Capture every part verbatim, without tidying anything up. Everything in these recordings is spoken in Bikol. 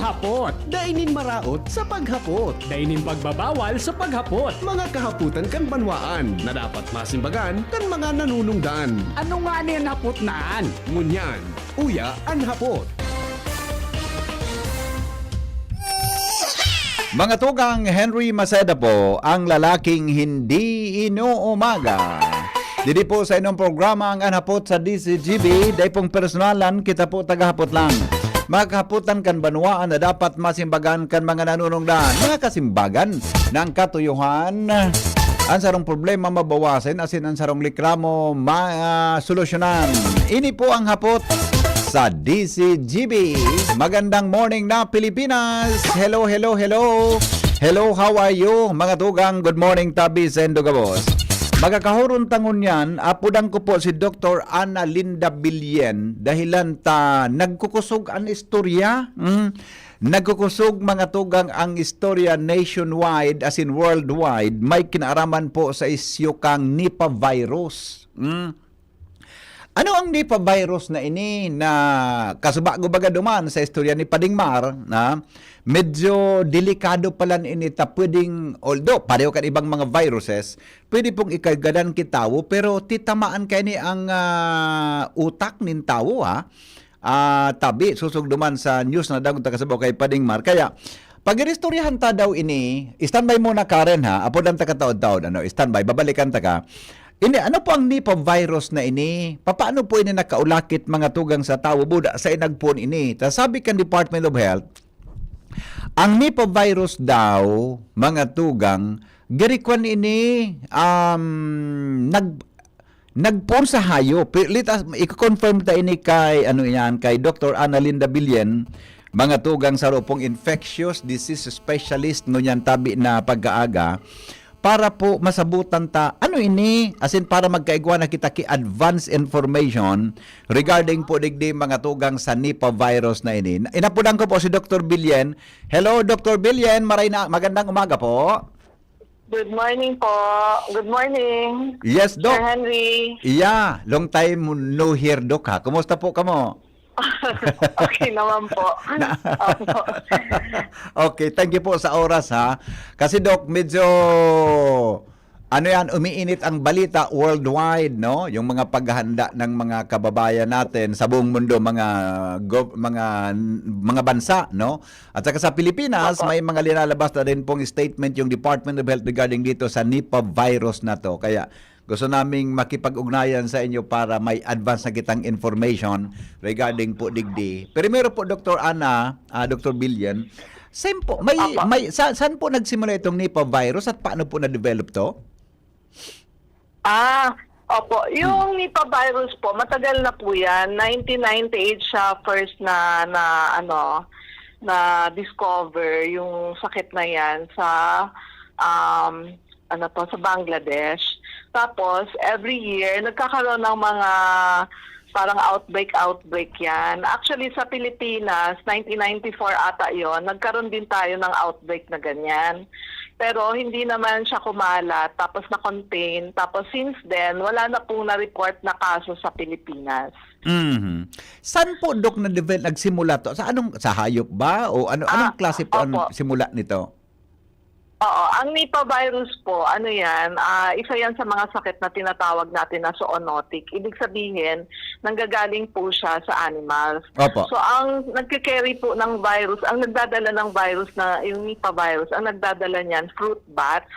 Hapot. Dai nin maraot sa paghapot. Dai nin pagbabawal sa paghapot. Mga kahapotan kan banwaan na dapat masimbagan kan mga nanunungdan. Ano nga nin hapot na an? Ngunyan, uya an hapot. Mga tugang, Henry Maceda po, ang lalaking hindi inuumaga. Didi po sa inyong programa ang Anhapot sa D C G B, dai pong personalan, kita po tagahapot lang. Mga kahapotan kan banwaan na dapat masimbagan kan mga nanunungdan. Mga kasimbagan ng katuyuhan, ang sarong problema mabawasan, asin ang sarong likramo masolusyonan. Ini po ang hapot sa D C G B. Magandang morning na Pilipinas! Hello, hello, hello! Hello, how are you? Mga tugang, good morning, tabi sendo gabos. Magkakahoron ta ngunyan, apodan ko po si Doktor Ana Linda Bilyen, dahilan ta nagkukusog an istorya. Mm. Nagkukusog, mga tugang, ang istorya nationwide, as in worldwide, may kinaaraman po sa isyu kang Nipah virus. Mm. Ano ang Nipah virus na ini na kasubago baga duman sa istorya ni Pading Mar, na medyo delikado palan ini ta pwedeng, although pareho kan ibang mga viruses, pwede pong ikagadan ki tawo, pero titamaan kaini ang, ah, utak nin tawo, ha? Ah, tabi, sosog duman sa news na dagod ta kasabaw kay Pading Mar. Kaya, pag-iristoryahan ta daw ini, standby muna, Karen, ha? Apodan ta kataod-taod, ano, standby, babalikan ta ka. Ini, ano po ang Nipah virus na ini? Papaano po ini nakaulakit, mga tugang, sa tawo? Buda sa inagpon ini. Ta sabi kan Department of Health, ang Nipah virus daw, mga tugang, gari kwan ini, um, nag-, nagpoon sa hayop. Pi-, let us, i-confirm ta ini kay, ano yan, kay Doktor Ana Linda Bilyen, mga tugang, saro pong infectious disease specialist ngunyan tabi na pagkaaga, para po masabutan ta, ano ini, as in, para magkaigwa na kita ki advance information regarding po digdi, mga tugang, sa Nipah virus na ini. Inapodan ko po si Doktor Bilyen. Hello, Doktor Bilyen, maray na, magandang umaga po. Good morning po. Good morning, Yes, Doc. Sir Henry. Yeah, long time no hear, Doc, ha. Kumusta po kamo? Okay naman po. Na- Opo. Okay, thank you po sa oras, ha. Kasi, Doc, medyo, ano yan, umiinit ang balita worldwide, no? Yung mga paghahanda ng mga kababayan natin sa buong mundo, mga gov-, mga, mga bansa, no? At saka sa Pilipinas, Opo. may mga linalabas na rin pong statement yung Department of Health regarding dito sa Nipah virus na 'to. Kaya gusto naming makipag-ugnayan sa inyo para may advance na kitang information regarding po digdi. Primero po, Doktor Ana, ah, Doktor Billion, saan po, may, Opo. may, sa-, saan po nagsimula itong Nipah virus at paano po na-develop 'to? Ah, opo. Yung Hmm. Nipah virus po, matagal na po 'yan. Nineteen ninety-eight siya first na, na ano, na-discover yung sakit na 'yan sa, um, ano 'to, sa Bangladesh. Tapos, every year, nagkakaroon ng mga parang outbreak, outbreak 'yan. Actually, sa Pilipinas, nineteen ninety-four ata 'yon, nagkaroon din tayo ng outbreak na ganyan. Pero hindi naman siya kumalat, tapos na-contain. Tapos since then, wala na pong na-report na kaso sa Pilipinas. Mhm. Saan po, Doc, na-develop, nagsimula 'to? Sa anong, sa hayop ba? O ano, anong Ah, klase po ang opo. simula nito? Oo, ang Nipah virus po, ano 'yan, ah, isa 'yan sa mga sakit na tinatawag natin na zoonotic. Ibig sabihin, nanggagaling po siya sa animals. Opo. So, ang nagke-carry po ng virus, ang nagdadala ng virus na, yung Nipah virus, ang nagdadala niyan, fruit bats.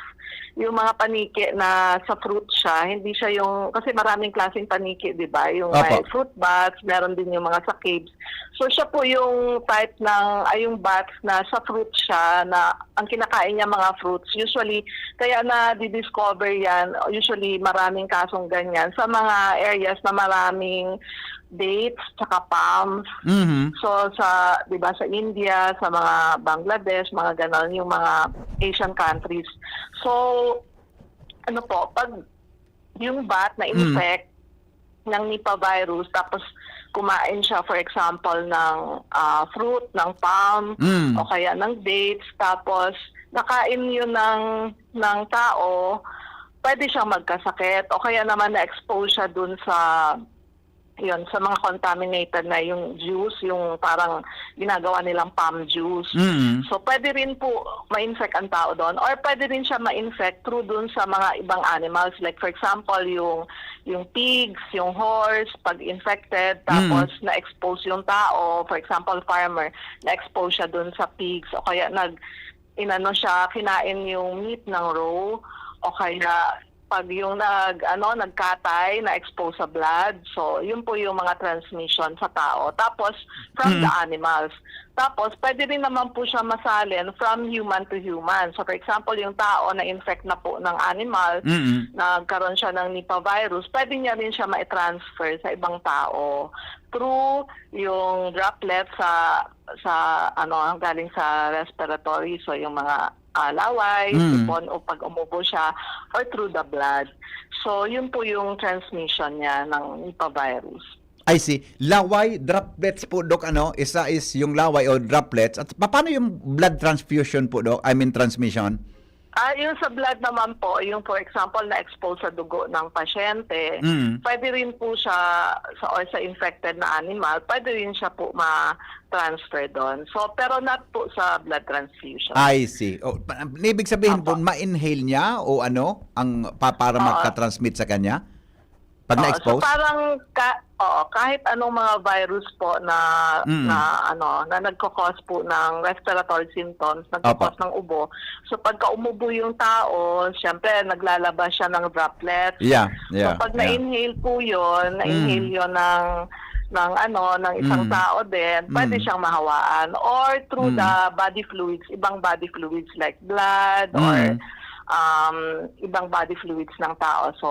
Yung mga paniki na sa fruit siya, hindi siya yung, kasi maraming klaseng paniki, di ba? Yung may Opo. fruit bats, meron din yung mga sa caves. So, siya po yung type ng, ay, yung bats na sa fruit siya, na ang kinakain niya mga fruits. Usually, kaya na-discover 'yan, usually maraming kasong ganyan sa mga areas na maraming dates tsaka palms. Mhm. So, sa, di ba, sa India, sa mga Bangladesh, mga ganon, yung mga Asian countries. So, ano po, pag yung bat na Mm. infect ng Nipah virus, tapos kumain siya, for example, ng, ah, fruit, ng palm, Mm. o kaya ng dates, tapos nakain yun ng, ng tao, pwede siyang magkasakit. O kaya naman na-expose siya dun sa, yun, sa mga contaminated na yung juice, yung parang ginagawa nilang palm juice. Mm. So, pwede rin po ma-infect ang tao doon, or pwede rin siya ma-infect through dun sa mga ibang animals. Like, for example, yung, yung pigs, yung horse, pag infected, Mm. tapos na-expose yung tao, for example, farmer, na-expose siya dun sa pigs, o kaya nag, inano siya, kinain yung meat ng roe, o kaya pag yung nag, ano, nagkatay, na-expose sa blood. So, yun po yung mga transmission sa tao. Tapos, from the Mm. animals. Tapos, pwede rin naman po siya masalin from human to human. So, for example, yung tao na-infect na po ng animal, Mm. nagkaroon siya ng Nipah virus, pwede niya rin siya ma-transfer sa ibang tao through yung droplet sa, sa, ano, galing sa respiratory. So, yung mga, ah, laway, Mm. sipon, o pag umubo siya, or through the blood. So, yun po yung transmission niya ng Nipah virus. I see. Laway, droplets po, Doc, ano? Isa is yung laway o droplets. At pa-, paano yung blood transfusion po, Doc? I mean, transmission? Ah, yung sa blood naman po, yung, for example, na-expose sa dugo ng pasyente, Mm. pwede rin po siya, sa, or sa infected na animal, pwede rin siya po ma-transfer doon. So, pero not po sa blood transfusion. I see. Oh, pa-, ibig sabihin po, Opo. ma-inhale niya o ano, ang pa-, para Oo. magka-transmit sa kanya? Pag Oo, so na-expose? parang ka-, oo, kahit anong mga virus po na, Mm. na ano, na nagko-cause po ng respiratory symptoms, nagko-cause Opo. ng ubo. So, pagka umubo yung tao, siyempre, naglalabas siya ng droplets. Yeah, So, yeah, pag yeah. na-inhale po yun, na-inhale Mm. yun ng, ng ano, ng isang Mm. tao din, pwede Mm. siyang mahawaan. Or through Mm. the body fluids, ibang body fluids like blood or, Mm. um, ibang body fluids ng tao. So,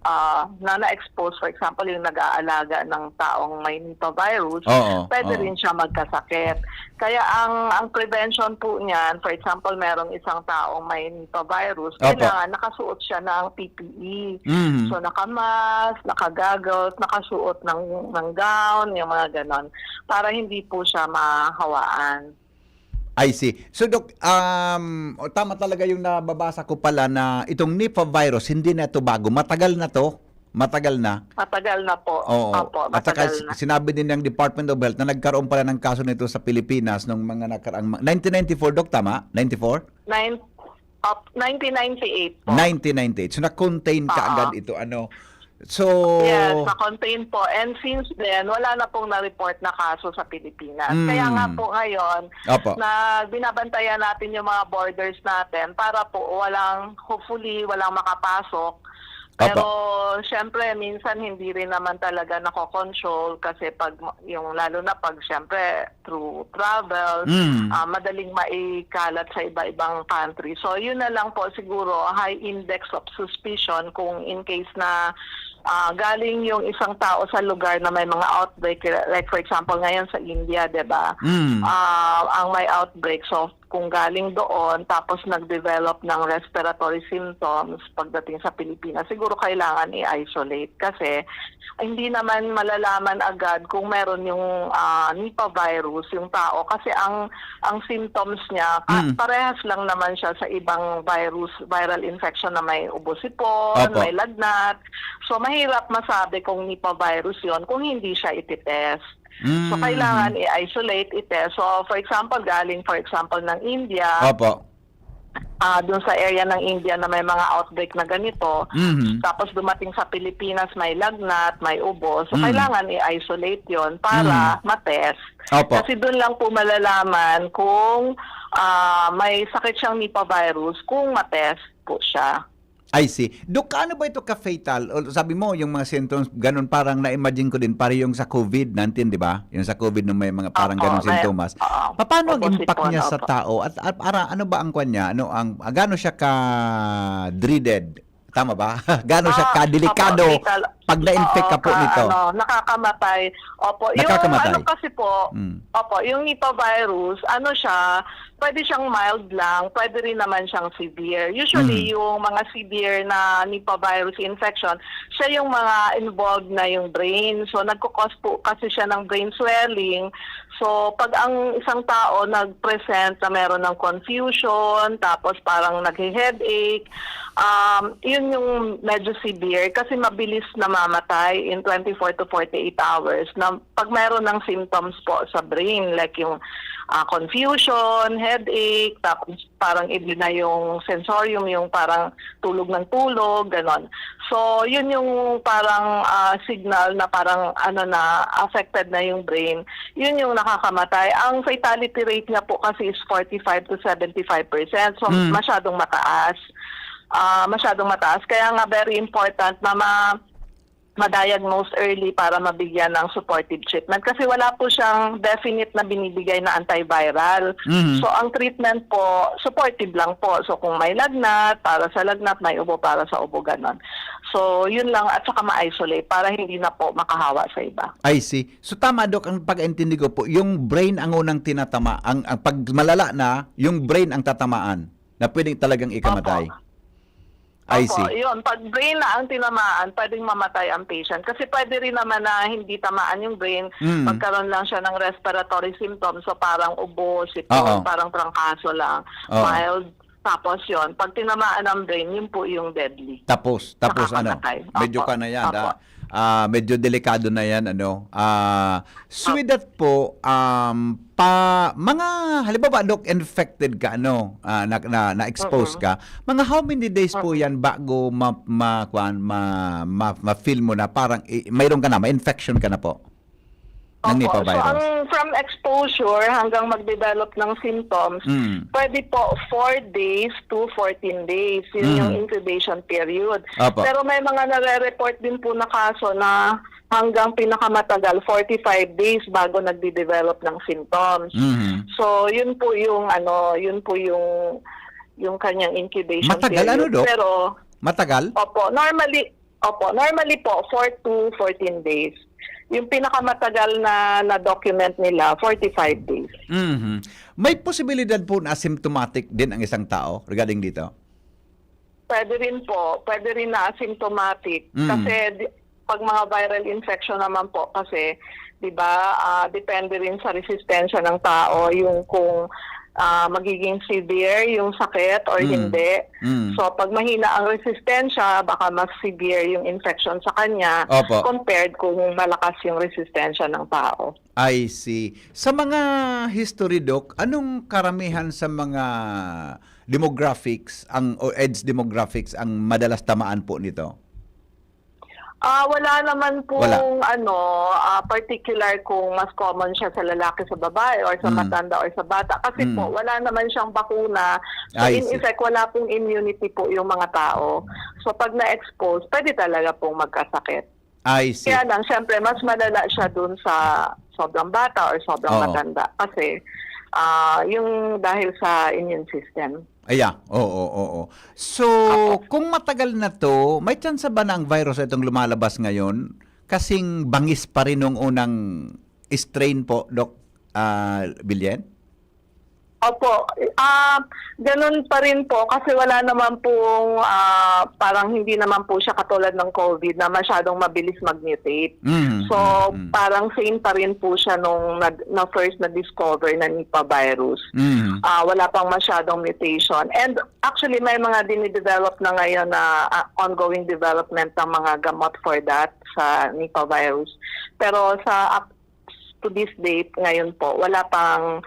ah, na na-expose, for example, yung nag-aalaga ng taong may Nipah virus, Oo, pwede oo. rin siya magkasakit. Kaya ang, ang prevention po niyan, for example, merong isang taong may Nipah virus, Opo. kailangan nakasuot siya ng P P E. Mhm. So, naka-mask, naka-goggles, nakasuot ng, ng gown, yung mga ganon, para hindi po siya mahawaan. I see. So, Doc, um, o, tama talaga yung nababasa ko pala na itong Nipah virus, hindi na ito bago. Matagal na 'to. Matagal na. Matagal na po. Oo. Opo, At saka matagal s-, na. sinabi din ng Department of Health na nagkaroon pala ng kaso nito sa Pilipinas nung mga nakaraang ma-, nineteen ninety-four, Doc, tama? Ninety-four? Nine, op-, nineteen ninety-eight po. Nineteen ninety-eight. So, na-contain Oo. kaagad ito, ano? So Yes, na-contain po. And since then, wala na pong na-report na kaso sa Pilipinas. Mm. Kaya nga po ngayon, Opo. na binabantayan natin yung mga borders natin para po walang, hopefully, walang makapasok. Opo. Pero, siyempre, minsan hindi rin naman talaga nako-control kasi pag ma-, yung, lalo na pag, siyempre, through travel, Mm. ah, madaling maikalat sa iba-ibang country. So, yun na lang po siguro, high index of suspicion kung in case na, ah, galing yung isang tao sa lugar na may mga outbreak, like for example, ngayon sa India, 'di ba? Mm. Ah, ang may outbreak, so kung galing doon tapos nag-develop ng respiratory symptoms pagdating sa Pilipinas, siguro kailangan i-isolate kasi hindi naman malalaman agad kung meron yung, ah, Nipah virus yung tao kasi ang, ang symptoms niya, pa-, Mm. parehas lang naman siya sa ibang virus, viral infection na may ubo-sipon, Opo. may lagnat. So, mahirap masabi kung Nipah virus yon kung hindi siya ititest. So, Mm. kailangan i-isolate, itest. So, for example, galing, for example, ng India, Opo. ah, dun sa area ng India na may mga outbreak na ganito, Mhm. tapos dumating sa Pilipinas, may lagnat, may ubo. So, Mm. kailangan i-isolate yon para Mm. matest. Opo. Kasi dun lang po malalaman kung, ah, may sakit siyang Nipah virus kung matest po siya. I see. Doc, kaano ba ito ka-fatal? O, sabi mo, yung mga symptoms, ganun, parang na-imagine ko din, pare, yung sa covid nineteen, di ba? Yung sa covid nung may mga parang Opo, ganung may, sintomas. oo. Papaano ang Opo, impact sipon, niya sa opo. tao? At, at ara-, ano ba ang kwan niya? Ano ang, ah, gaano siya ka-dreaded? Tama ba? Gaano siya Ah, kadelikado opo, fatal. pag na-infect Oo, ka po ka-, nito? ano, nakakamatay. Opo, yung Nakakamatay. ano kasi po, Mm. opo, yung Nipah virus, ano siya, pwede siyang mild lang, pwede rin naman siyang severe. Usually, Mhm. yung mga severe na Nipah virus infection, siya yung mga involved na yung brain. So, nagkakos po kasi siya ng brain swelling. So, pag ang isang tao nag-present na meron ng confusion, tapos parang naghe-headache, um, yun yung medyo severe kasi mabilis namamatay in twenty-four to forty-eight hours na pag meron ng symptoms po sa brain, like yung ah, confusion, headache, tapos parang iba na yung sensorium, yung parang tulog ng tulog, ganon. So, yun yung parang ah, signal na parang ano na affected na yung brain, yun yung nakakamatay. Ang fatality rate niya po kasi is forty-five to seventy-five percent. So, Mm. masyadong mataas. Ah, masyadong mataas. Kaya nga very important na ma ma-diagnose early para mabigyan ng supportive treatment kasi wala po siyang definite na binibigay na antiviral. Mhm. So, ang treatment po, supportive lang po. So, kung may lagnat, para sa lagnat, may ubo, para sa ubo, ganon. So, yun lang at saka ma-isolate para hindi na po makahawa sa iba. I see. So tama, Doc, ang pag-intindi ko po, yung brain ang unang tinatama, ang, ang pag malala na, yung brain ang tatamaan na pwedeng talagang ikamatay. Opo. I Opo, see. Yun. Pag brain na ang tinamaan, pwedeng mamatay ang patient. Kasi pwede rin naman na hindi tamaan yung brain, Mm. magkaroon lang siya ng respiratory symptoms. So parang ubo, sipon, Oo. parang trangkaso lang, Oo. mild. Tapos yun, pag tinamaan ang brain, yun po yung deadly. Tapos, tapos ano, Nakakamatay. medyo Opo. ka na yan, Opo. ah, ah, medyo delikado na yan, ano. Ah, so with that po, um, pa, mga, halimbawa, Doc, infected ka, ano, ah, na, na, na-expose Mm-mm. ka, mga how many days po Mm-mm. yan bago ma, ma, kuwan, ma, ma, ma-feel mo na parang, eh, mayroon ka na, ma-infection ka na po ng Opo. Nipah So, virus? Ang from exposure hanggang mag-develop ng symptoms, Mm. pwede po four days to fourteen days. Yun Mm. yung incubation period. Opo. Pero may mga nare-report din po na kaso na hanggang pinakamatagal, forty-five days bago nagde-develop ng symptoms. Mhm. So, yun po yung ano, yun po yung yung kanyang incubation Matagal, period. Ano, Doc? Pero, Matagal? Opo, normally, opo, normally po, four to fourteen days. Yung pinakamatagal na na-document nila, forty-five days. Mhm. May posibilidad po na asymptomatic din ang isang tao regarding dito? Pwede rin po, pwede rin na asymptomatic. Mm. Kasi di- pag mga viral infection naman po, kasi, di ba, ah, depende rin sa resistensya ng tao, yung kung ah, magiging severe yung sakit or Mm. hindi. Mm. So, pag mahina ang resistensya, baka mas severe yung infection sa kanya Opo. compared kung malakas yung resistensya ng tao. I see. Sa mga history, Doc, anong karamihan sa mga demographics ang o age demographics ang madalas tamaan po nito? Ah, wala naman pong Wala. ano, ah, particular kung mas common siya sa lalaki, sa babae, or sa Mm. matanda, or sa bata. Kasi Mm. po, wala naman siyang bakuna. So, I in see. effect, wala pong immunity po yung mga tao. So, pag na-expose, pwede talaga pong magkasakit. I see. Kaya lang, syempre, mas malala siya dun sa sobrang bata or sobrang Oo. matanda. Kasi, ah, yung dahil sa immune system. Aya, oo, oo. So, Apo. Kung matagal na 'to, may tsansa ba na ang virus itong lumalabas ngayon kasing bangis pa rin nung unang strain po, Doc, ah, Billen? Opo. Ah, ganun pa rin po kasi wala naman pong, ah, parang hindi naman po siya katulad ng COVID na masyadong mabilis mag-mutate. Mm, So, mm, mm. parang same pa rin po siya nung nag na first na-discover na Nipah virus. Mm. Ah, wala pang masyadong mutation. And actually, may mga dinidevelop na ngayon na, ah, ongoing development ng mga gamot for that sa Nipah virus. Pero sa up to this date, ngayon po, wala pang,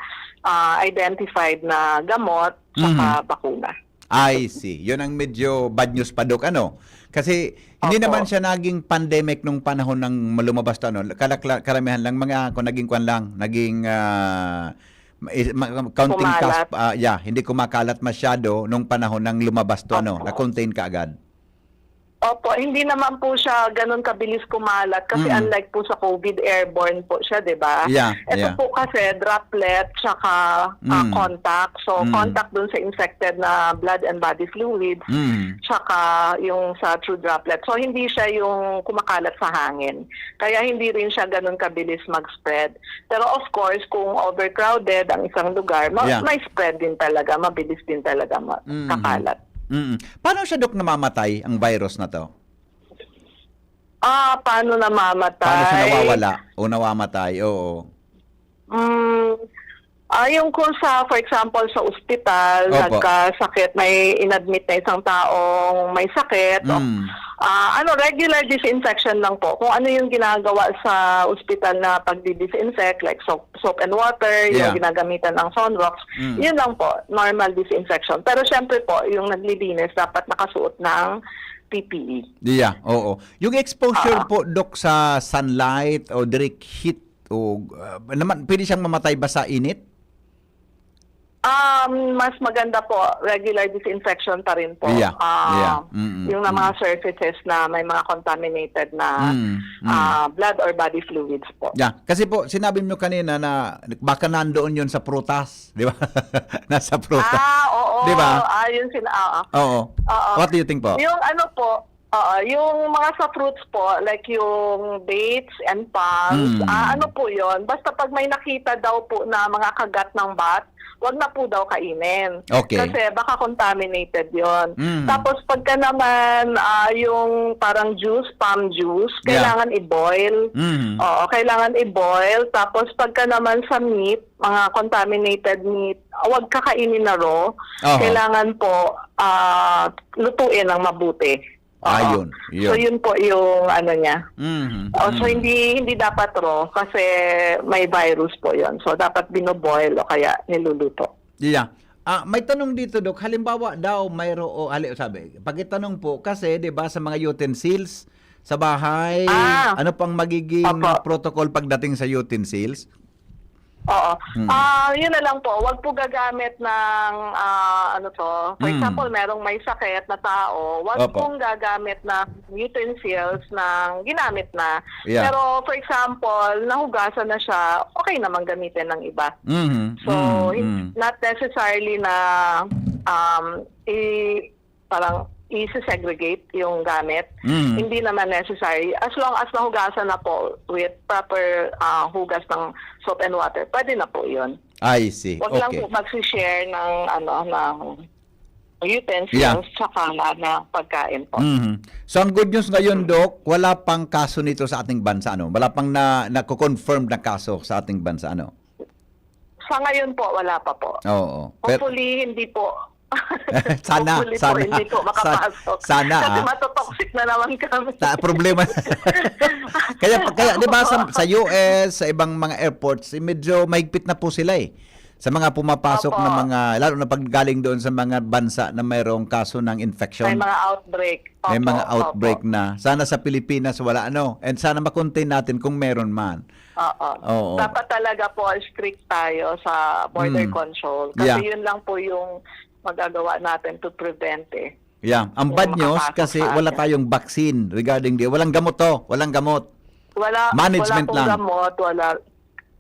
ah, identified na gamot saka Mhm. bakuna. I see. Yun ang medyo bad news pa, Doc, ano? Kasi hindi Opo. naman siya naging pandemic nung panahon ng lumabas 'to, ano? Kalakla-, karamihan lang mga, kung naging kwan lang, naging, ah, ma-, ma-, counting Kumalat. cas-, ah, yeah, hindi kumakalat masyado nung panahon ng lumabas 'to, ano? Opo. Na-contain kaagad. Opo, hindi naman po siya ganun kabilis kumalat kasi Mm. unlike po sa COVID, airborne po siya, di ba? Yeah, Ito yeah. po kasi droplet tsaka ah, Mm. contact. So, Mm. contact dun sa infected na blood and body fluids, Mm. tsaka yung sa true droplet. So, hindi siya yung kumakalat sa hangin. Kaya hindi rin siya ganun kabilis mag-spread. Pero of course, kung overcrowded ang isang lugar, ma- Yeah. may spread din talaga, mabilis din talaga ma- Mm. kakalat. Mm. Paano siya, Dok, namamatay ang virus na to? Ah, paano namamatay? Paano siya nawawala o namamatay? Oo. Mm, ah, yung kung sa, for example, sa ospital, Opo. nagkasakit, may inadmit na isang taong may sakit, o, Mm. ah, ano, regular disinfection lang po. Kung ano yung ginagawa sa ospital na pagdi-disinfect, like soap, soap and water, yung Yeah. ginagamitan ng Sonrox, Mm. yun lang po, normal disinfection. Pero syempre po, yung naglilinis dapat nakasuot ng P P E. Yeah, oo. Yung exposure Ah. po, Dok, sa sunlight o direct heat, o ah, naman, pwede siyang mamatay ba sa init? Um, mas maganda po, regular disinfection pa rin po. Yeah, Ah, yeah. Mm, mm, yung na mm. mga surfaces na may mga contaminated na Mm, mm. ah, blood or body fluids po. Yeah, kasi po, sinabi mo kanina na baka nandoon yun sa prutas, di ba? Nasa prutas. Ah, oo. Di ba? Ah, yun sina- ah, ah. Oo. Oo. What do you think po? Yung ano po, oo, yung mga sa fruits po, like yung dates and palms, Mm. ah, ano po yun? Basta pag may nakita daw po na mga kagat ng bat, wag na po daw kainin. Okay. Kasi baka contaminated yon. Mm. Tapos pagka naman ah, yung parang juice, palm juice, Yeah. kailangan i-boil. Mm. Oo, kailangan i-boil. Tapos pagka naman sa meat, mga contaminated meat, wag kakainin na raw. Oho. Kailangan po ah, lutuin ng mabuti. Oo. Ayun, yun. So yun po yung ano niya. Mhm, Oh, so mhm. hindi hindi dapat raw kasi may virus po yon. So dapat binoboil o kaya niluluto. Yeah. Ah, may tanong dito, Dok. Halimbawa daw, mayroon, hali, sabi, pakitanong po, kasi, di ba, sa mga utensils, sa bahay, Ah. ano pang magiging Opo. protocol pagdating sa utensils? Oo. Hmm. Ah, yun na lang po. Wag po gagamit ng ah, ano to. For Hmm. example, merong may sakit na tao, wag Opo. pong gagamit ng utensils ng ginamit na. Yeah. Pero for example, nahugasan na siya, okay naman gamitin ng iba. Mhm, So, mhm, hin- mhm. not necessarily na um i parang i-segregate yung gamit. Mhm. Hindi naman necessary as long as nahugasan na po with proper ah, hugas ng soap and water. Pwede na po 'yun. I see. Wag lang Okay. po magsi-share ng ano ng utensils Yeah. tsaka na, na pagkain po. Mhm. So, ang good news ngayon, Doc, wala pang kaso nito sa ating bansa, ano? Wala pang na, nako-confirm na kaso sa ating bansa, ano? Sa ngayon po, wala pa po. Oo. Pero Hopefully, hindi po. Sana, Hopefully sana. po, hindi po makapasok. Sana, sana, Kasi ah. matotoxic na naman kami. Ta problema. Kaya, kaya, 'di ba, sa, sa U S, sa ibang mga airports, eh, medyo mahigpit na po sila, eh. Sa mga pumapasok Opo. na mga, lalo na pag galing doon sa mga bansa na mayroong kaso ng infection. May mga outbreak. May Opo, mga outbreak opo. na. Sana sa Pilipinas wala, ano. And sana ma-contain natin kung meron man. Oo. Oo. Dapat talaga po strict tayo sa border Mm. control. Yeah. Kasi yun lang po yung magagawa natin to prevent eh. Yeah. Ang Yung bad news makapasok kasi sa wala atin. tayong vaccine regarding di. Walang gamot to. Walang gamot. Wala, Management wala pong lang. gamot, wala.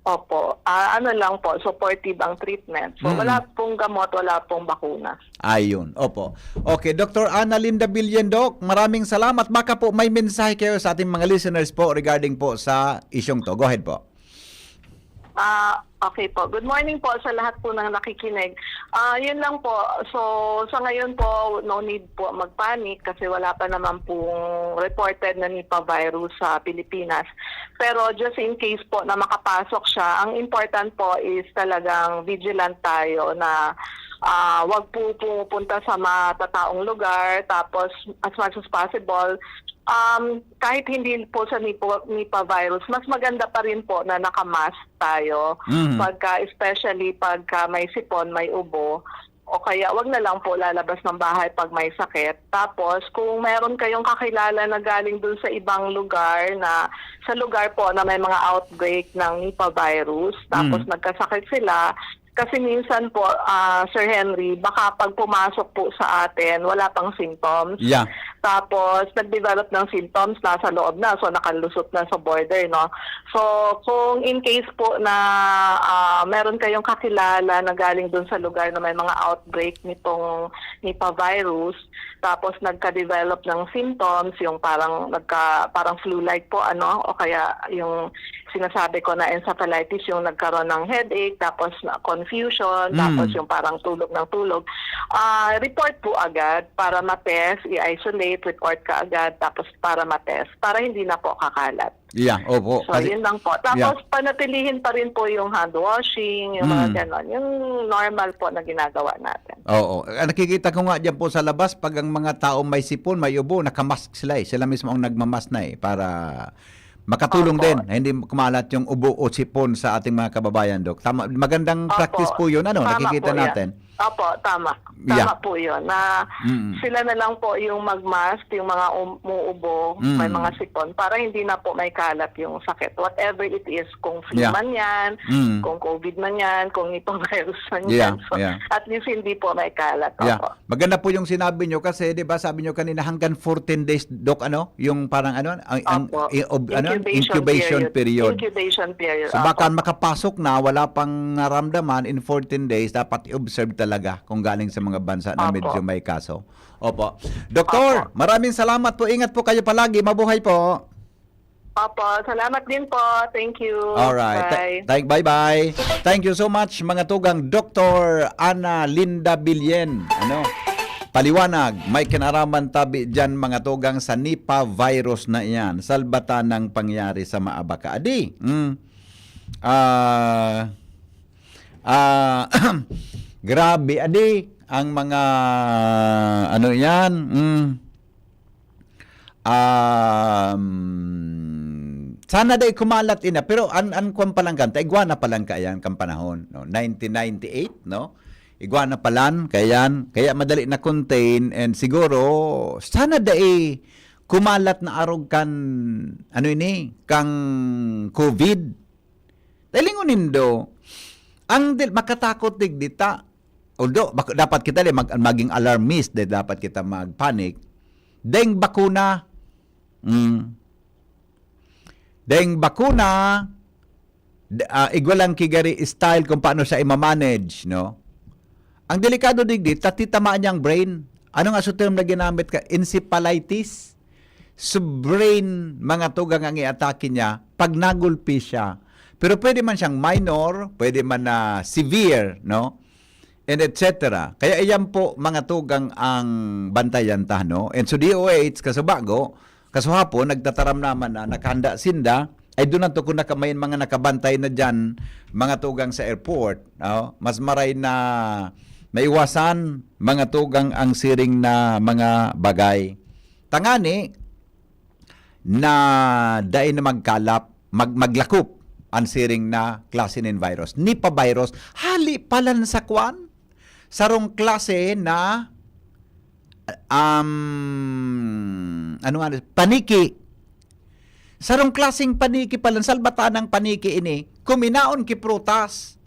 Opo. Ah, ano lang po, supportive ang treatment. So, Mm. wala pong gamot, wala pong bakuna. Ayun. Opo. Okay, Doctor Ana Linda Billen, Doc, maraming salamat. Baka po may mensahe kayo sa ating mga listeners po regarding po sa isyong to. Go ahead po. Ah, okay po. Good morning po sa lahat po ng nakikinig. Ah, yun lang po. So, sa ngayon po, no need po magpanic kasi wala pa naman pong reported na Nipah virus sa Pilipinas. Pero just in case po na makapasok siya, ang important po is talagang vigilant tayo na ah, wag po pumupunta sa matataong lugar. Tapos, as much as possible, um, kahit hindi po sa Nipah, Nipah virus, mas maganda pa rin po na naka-mask tayo. Mhm. Pagka, especially pagka may sipon, may ubo, o kaya wag na lang po lalabas ng bahay pag may sakit. Tapos, kung meron kayong kakilala na galing dun sa ibang lugar, na sa lugar po na may mga outbreak ng Nipah virus, tapos Mm. nagkasakit sila, Kasi minsan po, ah, Sir Henry, baka pag pumasok po sa atin, wala pang symptoms. Yeah. Tapos, nag-develop ng symptoms, nasa loob na, so nakalusot na sa border, no? So, kung in case po na ah, meron kayong kakilala na galing dun sa lugar na may mga outbreak nitong Nipah virus, tapos nagka-develop ng symptoms, yung parang nagka, parang flu-like po, ano, o kaya yung sinasabi ko na encephalitis, yung nagkaroon ng headache, tapos na confusion, Mm. tapos yung parang tulog ng tulog, ah, report po agad para ma-test, i-isolate, report ka agad, tapos para ma-test, para hindi na po kakalat. Yeah, opo. So, Kasi, yun lang po. Tapos, panatilihin pa rin po yung hand washing, yung mga Mm. ganon. Yung normal po na ginagawa natin. Oo. Ah, nakikita ko nga dyan po sa labas, pag ang mga tao may sipon, may ubo, nakamask sila eh. Sila mismo ang nagmamask na eh, para makatulong Opo. din na hindi kumalat yung ubo o sipon sa ating mga kababayan, Doc. Tama, magandang Opo. practice po yun, ano, Tama nakikita po yan. natin. Opo, tama. Yeah. Tama po yun. Na Mm. sila na lang po yung mag-mask, yung mga um- umuubo, Mm. may mga sipon, para hindi na po may kalat yung sakit. Whatever it is, kung flu Yeah. man yan, Mm. kung COVID man yan, kung Nipah virus man Yeah, yan. So, yeah. at least hindi po may kalat. Yeah. Opo. Maganda po yung sinabi nyo kasi, di ba, sabi nyo kanina hanggang fourteen days, Doc, ano? Yung parang ano, ang, ang Opo. i- ob- ano, Incubation incubation period. period. Incubation period. So baka Opo. makapasok na, wala pang naramdaman in fourteen days, dapat i-observe talaga kung galing sa mga bansa na Opo. medyo may kaso. Opo. Doktor, maraming salamat po. Ingat po kayo palagi. Mabuhay po. Opo, salamat din po. Thank you. Alright. Bye. Tha- thank, bye-bye. Thank you so much, mga tugang. Doktor Ana Linda Billen. Ano? Paliwanag, may kinaraman tabi dyan, mga tugang, sa Nipah virus na iyan. Salbata ng pangyari sa maabaka. Adi, mm. Ah, ah, grabe, adi, ang mga, ano yan, mm. Um, sana dai kumalat ina, pero an an kwan pa lang kan, ta igwa na pa lang kayan kan panahon, no? Nineteen ninety-eight, no? Igwa na pa lang kayan, kaya madali na contain, and siguro sana dai kumalat na arog kan, ano ini, kang COVID. Dahil ingon nindo, ang dil-, makatakot digdi ta. Although, bak- dapat kita di mag- maging alarmist, di dapat kita mag-panic. Deng bakuna. Mm. Deng bakuna, d- ah, igwa lang kigari style kung paano siya i-manage, no? Ang delikado digdi, tatitamaan niya ang brain. Ano nga sa term na ginamit ka? Encephalitis. So brain, mga tugang, ang i-atake niya pag nagulpi siya. Pero pwede man siyang minor, pwede man na severe, no? And et cetera. Kaya iyan po, mga tugang, ang bantayan ta, no? And so D O H, kasubago, kasuhapon, nagtataram naman na nakahanda sinda, ay doon na to kung naka, may mga nakabantay na dyan, mga tugang sa airport, no? Mas maray na maiwasan, mga tugang, ang siring na mga bagay. Tangani, na dai na magkalap, mag, maglakop ang siring na klase nin virus. Nipah virus, hali palan sa kwan, sarong klase na, um, ano nga, paniki. Sarong klaseng paniki palan, salbatanang paniki ini, kuminaon ki prutas.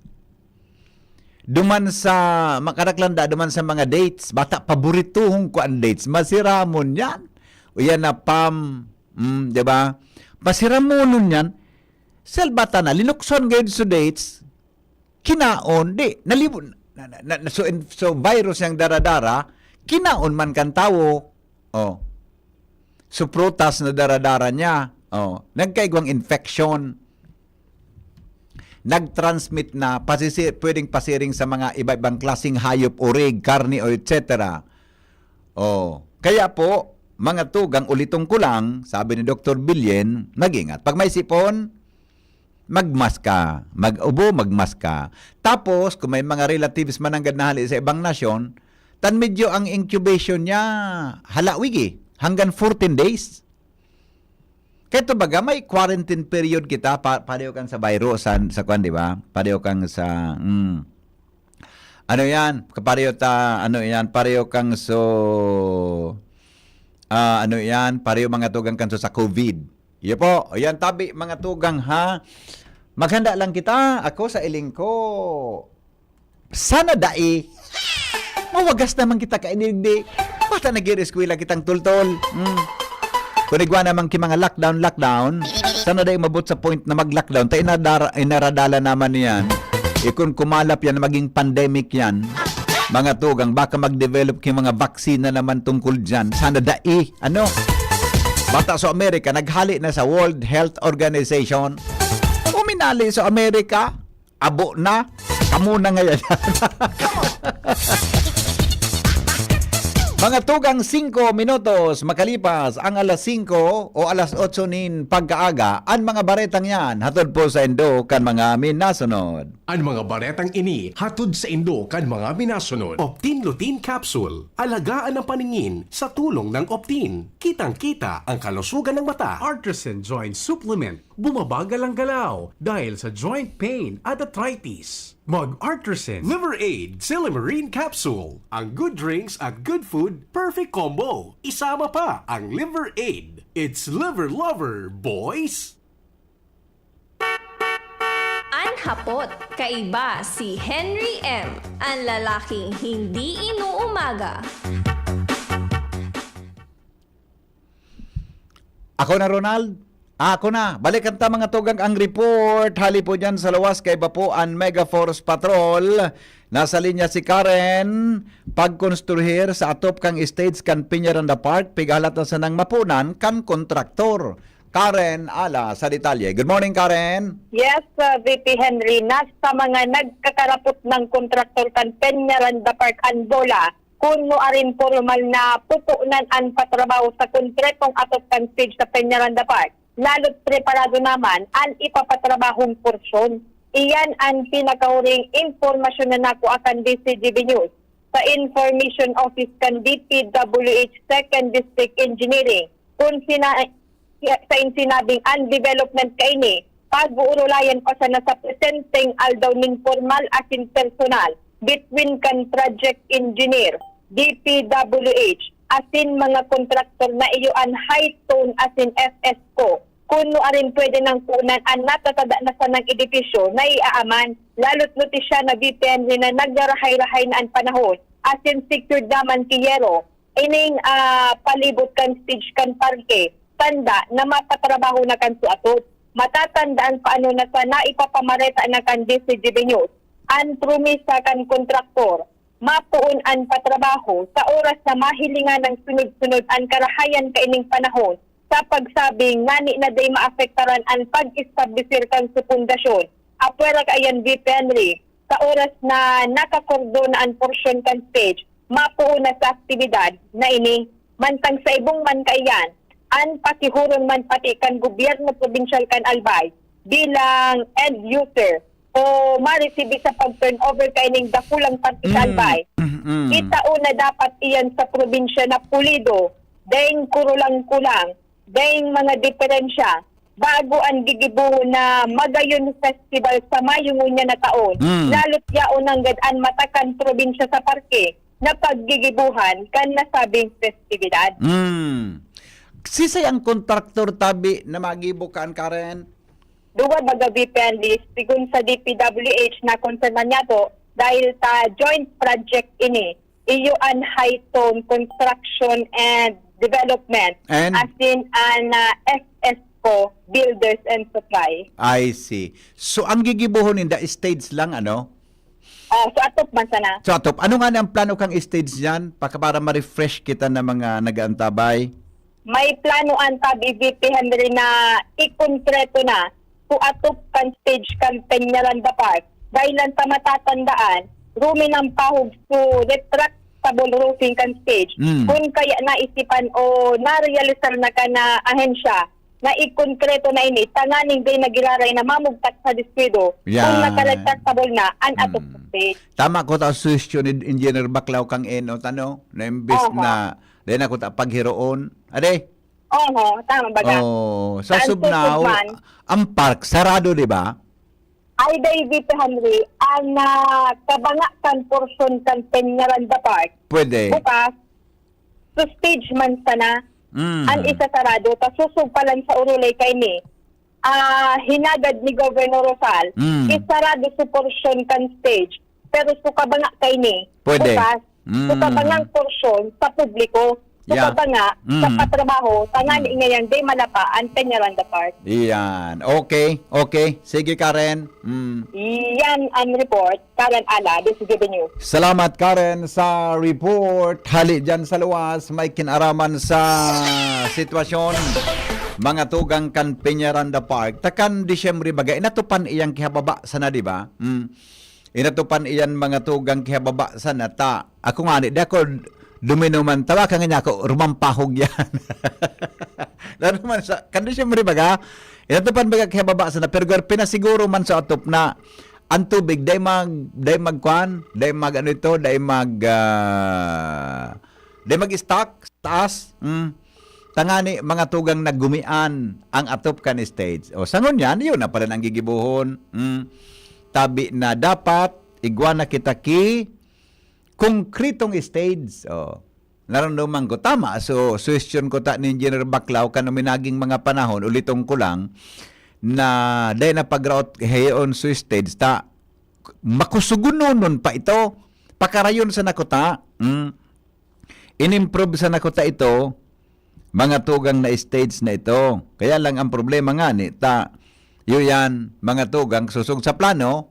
Duman sa, makadaklanda, duman sa mga dates, bata, paborituhon ko ang dates. Masiramon yan. O yan na pam, mm, di ba? Masiramonon yan. Salbata na, linukson gayud sa dates, kinaon, di, nalibo, na, na, na, so, so virus yang daradara, kinaon man kan tawo. Oh. So prutas na daradara niya. Oh, nagkaigwang infection. Nag-transmit na, pasisi, pwedeng pasiring sa mga iba-ibang klaseng hayop, urig, karne, o et cetera. Oh, kaya po, mga tugang, ulitong ko lang, sabi ni Doktor Bilyen, mag-ingat. Pag may sipon, magmask ka. Mag-ubo, magmask ka. Tapos, kung may mga relatives man nanggad na hali sa ibang nasyon, tan medyo ang incubation niya, halawig eh, hanggang fourteen days. Kaya to baga, may quarantine period kita, pa, pareho kang sa virus, sa, sa kwan, di ba? Pareho kang sa, mm. Ano yan? Pareho ta, ano yan? Pareho kang so, ah, ano yan? Pareho mga tugang kan so sa COVID. Iyo po. Ayan, tabi, mga tugang, ha? Maghanda lang kita. Ako sa iling ko. Sana dai. Mawagas naman kita kaini digdi. Bata nag-ireskwela kitang tultol. Hmm. Kung igwa naman ki mga lockdown, lockdown, sana dai umabot sa point na mag-lockdown. Ta inadara-, inaradala naman yan. Ikon kumalap yan, maging pandemic yan. Mga tugang, baka mag-develop ki mga vaccine na naman tungkol dyan. Sana dai. Ano? Bata sa Amerika, naghali na sa World Health Organization. Uminali sa Amerika, abo na. Kamo na ngayon. Mga tugang singko minutos makalipas ang alas singko o alas otso nin pagkaaga, an mga baretang yan hatod po sa indo kan mga minasunod. An mga baretang ini hatod sa indo kan mga minasunod. Optin Lutein Capsule. Alagaan ang paningin sa tulong ng Optin. Kitang-kita ang kalusugan ng mata. Artisan Joint Supplement. Bumabagal ang galaw dahil sa joint pain at arthritis. Mag Artisan Liver Aid Silymarin Capsule. Ang good drinks at good food, perfect combo. Isama pa ang Liver Aid. It's Liver Lover, boys! An hapot, kaiba si Henry M, an lalaking hindi inuumaga. Ako na, Ronald. Ako na. Balikan ta, mga tugang, ang report. Hali po dyan sa lawas, kaiba po an Mega Force Patrol. Nasa linya si Karen. Pagkonstruhir sa atop kang stage kan Peñaranda Park, pighalat na sanang mapunan kan kontraktor. Karen Ala sa detalye. Good morning, Karen. Yes, uh, V P Henry, nasa mga nagkakarapot ng kontraktor kan Peñaranda Park an bola, kun nuarin pormal na pupunan an patrabaho sa konkretong atop kan stage sa Peñaranda Park. Lalo't preparado naman an ipapatrabahong porsyon. Iyan an pinakahuring impormasyon na nakua kan D C G B News sa Information Office kan D P W H Second District Engineering, kun sina-, sa insinabing an development kaini, pag-uurulayan pa sana sa presenteng aldaw nin pormal asin personal between kan project engineer, D P W H, asin mga kontraktor na iyo an High Tone asin F S Co. Kun nuarin pwede nang kunan an natatada na sanang edipisyo na iaaman, lalo't notisya na V P N na naggarahay-rahay na an panahon, asin secured naman ki yero ining, ah, palibot kan stage kan parke, tanda na mapatrabaho na kan suatot. Matatandaan pa ano na sana ipapamareta na kan D C G B News an promisa kan kontraktor, mapoon an patrabaho sa oras na mahilingan ng sunod-sunod an karahayan kaining panahon sa pagsabing ngani na dai maapektaran an pag-establisir kan su pundasyon. Apwera kaiyan, V P Henry, sa oras na nakakordon na an porsyon kan stage, mapoon na sa aktibidad na ini. Mantang sa ibong man kaiyan, an pakihuron man pati kan gobyerno probinsyal kan Albay bilang end user o maresibi sa pag-turnover kaining dakulang parke sa Mm, Albay, mm, mm. itao na dapat iyan sa probinsya na pulido, daing kurulang-kulang, daing mga diferensya, bago an gigibohon na Magayon Festival sa Mayo ngunyan na taon, Mm. lalo't yaon nanggad an matakan probinsya sa parke na paggigibohan kan nasabing festibidad. Mm. Sisay ang kontraktor tabi na magibo kan, Karen? Duwa baga, V P Henry, sigon sa D P W H na konsernan niyato, dahil ta joint project ini, iyo an High Tone Construction and Development, And? asin an, ah, F S Co Builders and Supply. I see. So, ang gigibohon ninda, stage lang, ano? Ah, so atop man sana. So, atop. Ano nga ang plano kang stage dyan? Paka-, para ma-refresh kita ng mga nag-aantabay? May plano an tabi, V P Henry, na ikonkreto na su atop kan stage kan Peñaranda Park. Dahil lang sa matatandaan, rumi ng pahog su retractable roofing kan stage. Mm. Kun kaya naisipan o narealisar na kan ahensya na ikonkreto na ini, tanganing dai na giraray na mamugtak sa diskwido kung Yan. naka-retractable na an atop Mm. sa stage. Tama ko ta, suhestyon ni Engineer Baclaw kang Enot, ano? Na imbis Aha. na, dai na ko ta paghiroon. Ade? Oho, tama baga. Oh, sa Saan Sugnaw, susugman? Ang park, sarado, di ba? Ay, dai, V P Henry, ang, ah, kabanga kan porsyon kan Peñaranda Park. Pwede. Bukas, so stage man sana. Mm. Ang isa sarado, ta susog pa lang sa Urulay kaini. Ah, hinagad ni Governor Rosal, Mm. isarado su porsyon kan stage. pero suka ba nga kaini? Pwede. Bukas, Mm. suka ba nga ang porsyon sa publiko? Suka Yeah. ba nga sa Mm. patrabaho? Tangani Mm. ngayon, di malapa ang Peñaranda Park. Iyan. Okay, okay. Sige, Karen. Mm. Iyan ang report. Karen Ala, D C G B News. Salamat, Karen, sa report. Hali dyan sa luwas, may kinaraman sa sitwasyon. Mga tugang kan Peñaranda Park. Takan Disyembre baga, inatupan iyang kihababa sana, di ba? Mm. Inatupan iyan mga tugang kihababa sana ta. Ako nga, di ako duminuman. Tawa ka nga niya ako, rumampahog yan. Lalo man sa, kan Disyembre baga, inatupan baga kihababa sana. Pero gar-, pinasiguro man sa atop na ang tubig, dai mag, dai magkuan, dai mag ano ito, dai mag, ah, dai mag-stock sa taas. Mm. Tangani, mga tugang nagumian ang atop kan stage. O, sangon yan, yun na pala ang gigibohon. Mm. Tabi na dapat, igwa na kita ki konkretong stage. O, naramdaman ko, tama. So, suggestion ko ta ni Engineer Baclao, kan uminaging mga panahon, uliton ko lang, na dahil na pagraot hayon sa stage, ta, makusugunonon pa ito. Pakarayon sa nakuta. Mm. Inimprove sa nakuta ito, mga tugang na stage na ito. Kaya lang ang problema nga ni ta, iyo yan, mga tugang susog sa plano,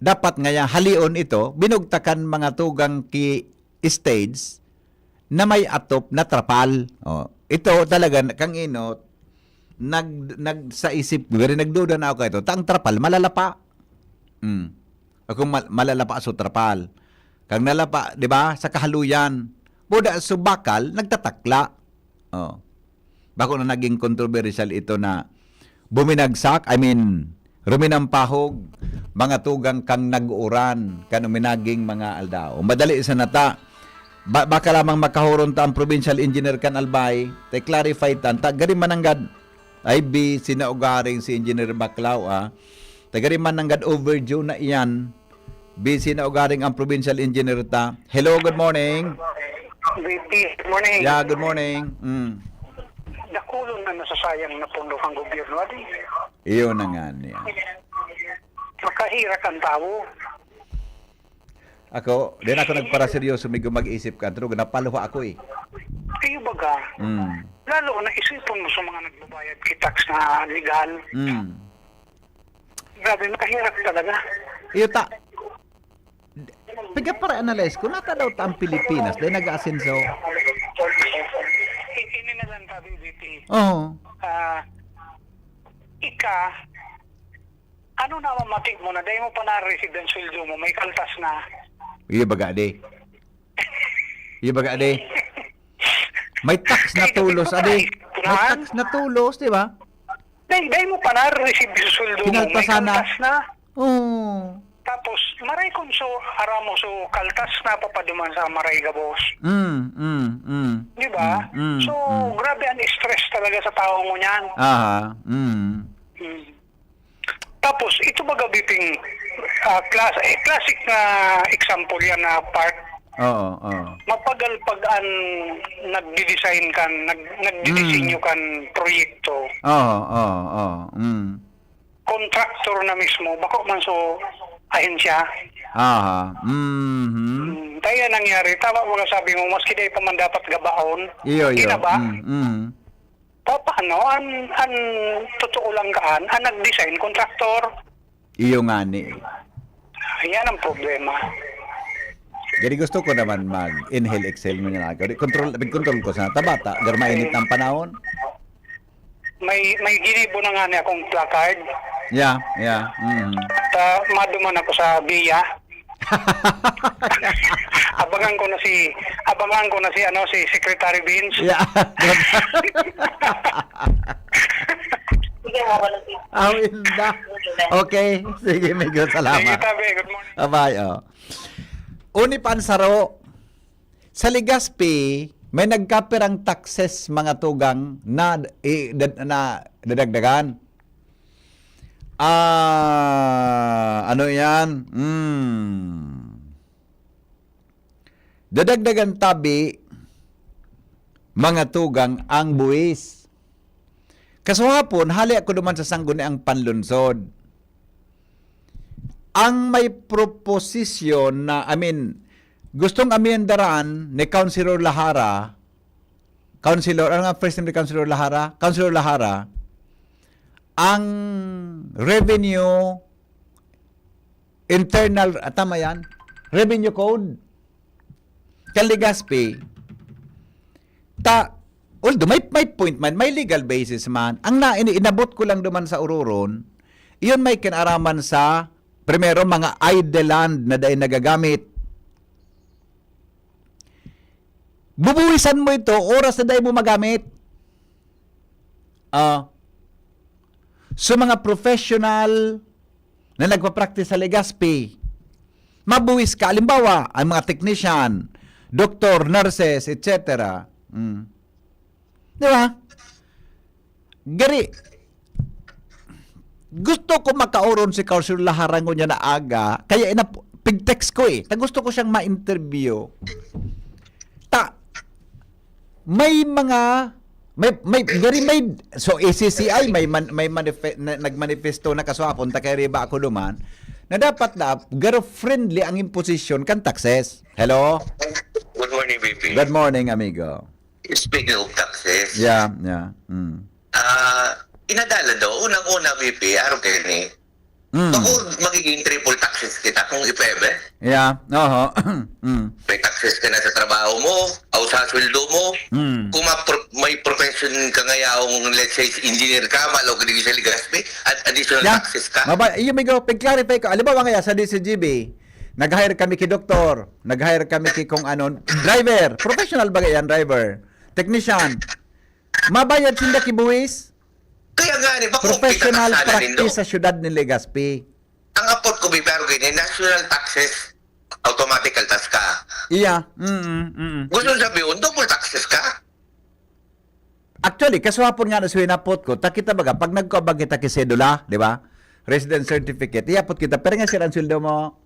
dapat nga yan, halion ito, binugtakan mga tugang ki stage na may atop na trapal. O, ito talaga, kang inot, nag, nag, sa isip, very nagduda na ako ito, ta ang trapal, malalapa. Mm. Ako mal-, malalapa sa trapal. Kag nalapa, di ba, sa kahaluyan. Buda sa bakal, nagtatakla. Oh. Bako na naging kontrobersyal ito na buminagsak, I mean, ruminampahog, mga tugang kang nag-uuran, kan uminaging mga aldaw. Madali sa nata, ba-, baka lamang makahuron ta ang provincial engineer kan Albay, te clarify tan, ta, gari mananggad, ay bi, sinaugaring si Engineer Baclao, ah. Tagariman nanggad overdue na iyan. Busy na ugaring ang provincial engineer ta. Hello, good morning. V P, good morning. Yeah, good morning. Mm. Dakulon na nasasayang na pondo kang gobyerno, adi. Iyo na nga niya. Makahirak ang tawo. Ako, di na ako nagparaseryoso, medyo mag-isip ka. Pero napaluha ako eh. Kayo baga, Mm. lalo na isipon mo sa mga nagbabayad ki tax na legal. Mm. Grabe, makahirak talaga. Iyo ta. Piga para analyze ko, nata daw ta ang Pilipinas, dahil nag-aasenso. Ini na lang tabi, V P. Oo. Ah, ika, ano na mamati mo na, dahil mo pa na-receive ang sweldo mo, may kaltas na. Iyo baga, di. Iyo baga, di. May tax na Kaya tulos, sabi ko, adi. May ha? Tax na tulos, di ba? Dahil, dahil mo pa na-receive sa sweldo mo, may Pinaltasan na. Kaltas na. Oo. Tapos, maray kung so, aramo so, kaltas na papaduman sa maray gabos. Mm, mm, mm. Di ba? Mm, mm, So, mm. grabe ang stress talaga sa tao mo niyan. Aha, mm. Mm. Tapos, ito baga, Biping, ah, class-, eh, classic na example yan na part. Oo, oo. Mapagal pag an nagdi-design kan, nag-, nagdidisenyo Mm. kan proyekto. Oo, oo, oo. Mm. Contractor na mismo, bako man so ahensya. Aha. Mhm. Mm, kaya nangyari, tama mo na sabi mo, maski dahil pa man dapat gabaon, Iyo, iyo. kinaba. Mm, mm. Pa-, paano? An, an totoo lang kaan, an nag-design, contractor. Iyo nga ni. Yan ang problema. Jadi gusto ko naman mag-inhale, exhale mo niya na ako. Di, control, control ko sa tabata. Gar mainit ang panahon. May, may ginibo na nga ni akong placard. Yeah, yeah. Mm. Ta, maduman ako sa biya. Abangan ko na si, abangan ko na si, ano, si Secretary Vince. Yeah. Sige, wala si Awin na. Okay. Sige, Migo. Salamat. Sige, tabi. Good morning. Bye-bye, oh. Uni pa ang saro. Sa Legazpi, may nagkapirang taxes, mga tugang, na, i-, dad-, na dadagdagan. Ah, ano yan? Hmm. Dadagdagan tabi, mga tugang, ang buwis. Kasuhapon, hali ako duman sa sangguniang panlunsod. Ang may proposition na, I mean, gustong amendaran ni Councilor Lahara, Councilor, ano nga first name ni Councilor Lahara? Councilor Lahara, ang revenue internal, ah, tama yan? Revenue code kan Legazpi, ta, although may, may point man, may legal basis man. Ang na, ini-, inabot ko lang duman sa ururon, iyon may kinaraman sa, primero, mga idle land na dai nagagamit. Bubuwisan mo ito, oras na dai mo magamit. Ah. So, mga professional na nagpa-practice sa Legazpi, mabuwis ka. Halimbawa, ang mga technician, doktor, nurses, et cetera. Mm. Di ba? Gari, gusto ko makaoron si Councilor Lahara ngunyan na aga, kaya inap-, pig-text ko eh. Ta gusto ko siyang ma-interview. Ta, may mga, may, may, gari may, so, A C C I, may man-, may manife-, na, nagmanifesto na kaswapon, ta kay Riba ako duman, na dapat na, garo friendly ang imposition kan taxes. Hello? Good morning, V P. Good morning, amigo. Speaking of taxes, Yeah, yeah. Mm. ah, inadalan daw, unang-una, V P, araw kayo ni, Mm. bako magiging triple taxes kita kung if ever. Yeah, oho. Mm. May taxes ka na sa trabaho mo, o sa sweldo mo. Mm. Kung ma- pro- may profession ka ngayong, let's say, engineer ka, malaw ka digdi sa Legazpi, at additional Yeah. taxes ka. Maba, iyo, amigo, pag-clarify ko. Halimbawa nga, sa D C G B, nag-hire kami ki doktor, nag-hire kami ki kung ano, driver, professional ba yan, driver? Technician. Mabayad sinda ki buwis? Kaya nga, ni, bako Professional kita kasala nindo. Practice sa syudad ni Legazpi. Ang apot ko, V P, araw kayo ni, national taxes, automatical tax ka. Iya. Mm, mm, mm. Gusto sabihin, double taxes ka. Actually, kasuhapon nga na suwinapot ko, ta kita baga, pag nagkuha ba kita ki sedula, di ba? Resident certificate, iyapot kita, pero nga sir, ang sweldo mo,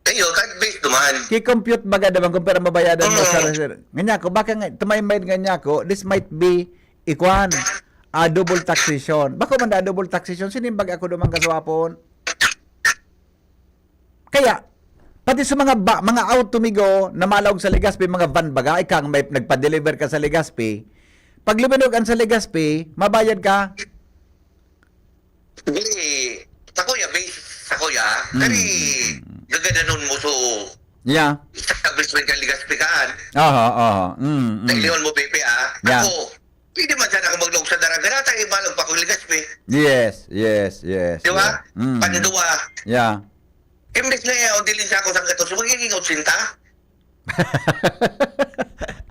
Kayo, kahit base naman. ki-compute baga naman kung pera mabayadan mo Oo. sa resident. Nganya ko, baka nga, to my mind nganya ko, this might be, ikuan, a double taxation. Bako man da double taxation, sinimbag ako duman kasuhapon. Kaya, pati sa mga ba, mga auto, migo, na malaog sa Legazpi, mga van baga, ikaw ang may nagpa-deliver ka sa Legazpi, pag luminog an sa Legazpi, mabayad ka. Dili, sa kuya, base sa kuya, Mm. kani gagananon mo so Yeah. establishment ka Legazpi kaan. Aha, aha. Mm, mm. Nailiwan mo, Pepe, ah. Yeah. Ako, pwede man sana ako maglaog sa daraga. Natay, ibalag pa akong Legazpi. Yes, yes, yes. Di ba? Yeah. Mm. Panduwa. Yeah. Imbes na yan, dili siya ako sa gatos. Magiging otsinta.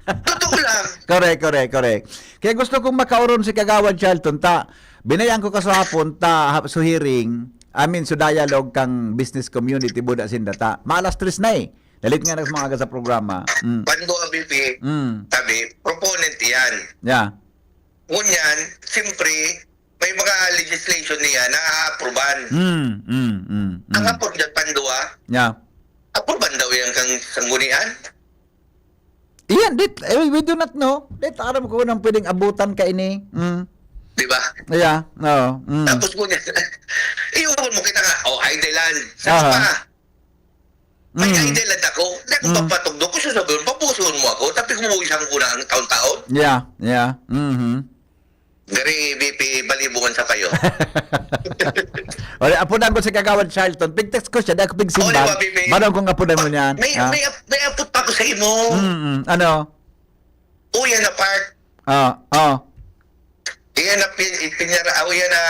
Totoo lang. Correct, correct, correct. Kaya gusto kong makaoron si Kagawad Charlton, ta, binayan ko kasuhapon, ta, ha-, so hearing, I mean, so dialogue kang business community, buda sinda, ta. Maalas tres na eh. Lalit nga na mga aga sa programa. Mm. Panduwa, V P, Mm. sabi, proponent yan. Yeah. Ngunyan, siyempre, may mga legislation niya na aapruban. Mm, mm, mm, mm. Ang apod niya, Panduwa, Yeah. apruban daw yan kang sanggunian. Iyan, dit, eh, we do not know. Dit, aram ko nang pwedeng abutan ka ini. Mm. Di ba? Yeah, oo. Mm. Tapos ngunyan, iwan mo kita nga, oh, idle land. Sa Aha. pa, may Mm. idle land ako. Hindi ako Mm. magpatugdok. Gusto sabihin, papusuon mo ako. Tapi kumuha isang ko na ang taon-taon. Yeah, yeah. Mm-hmm. Gari, V P, balibungan sa kayo. Wala, apo na ko si Kagawad Charlton. Pig-text ko siya, dahil ko pig-simbag. Oh, di ba, V P? Barang kung apo na mo niyan. May, Ah. may, may apot pa ako sa imo. Mm-mm. Ano? Uyan na park. Ah, ah. Iyan na pin, pinyara, oh, yan na,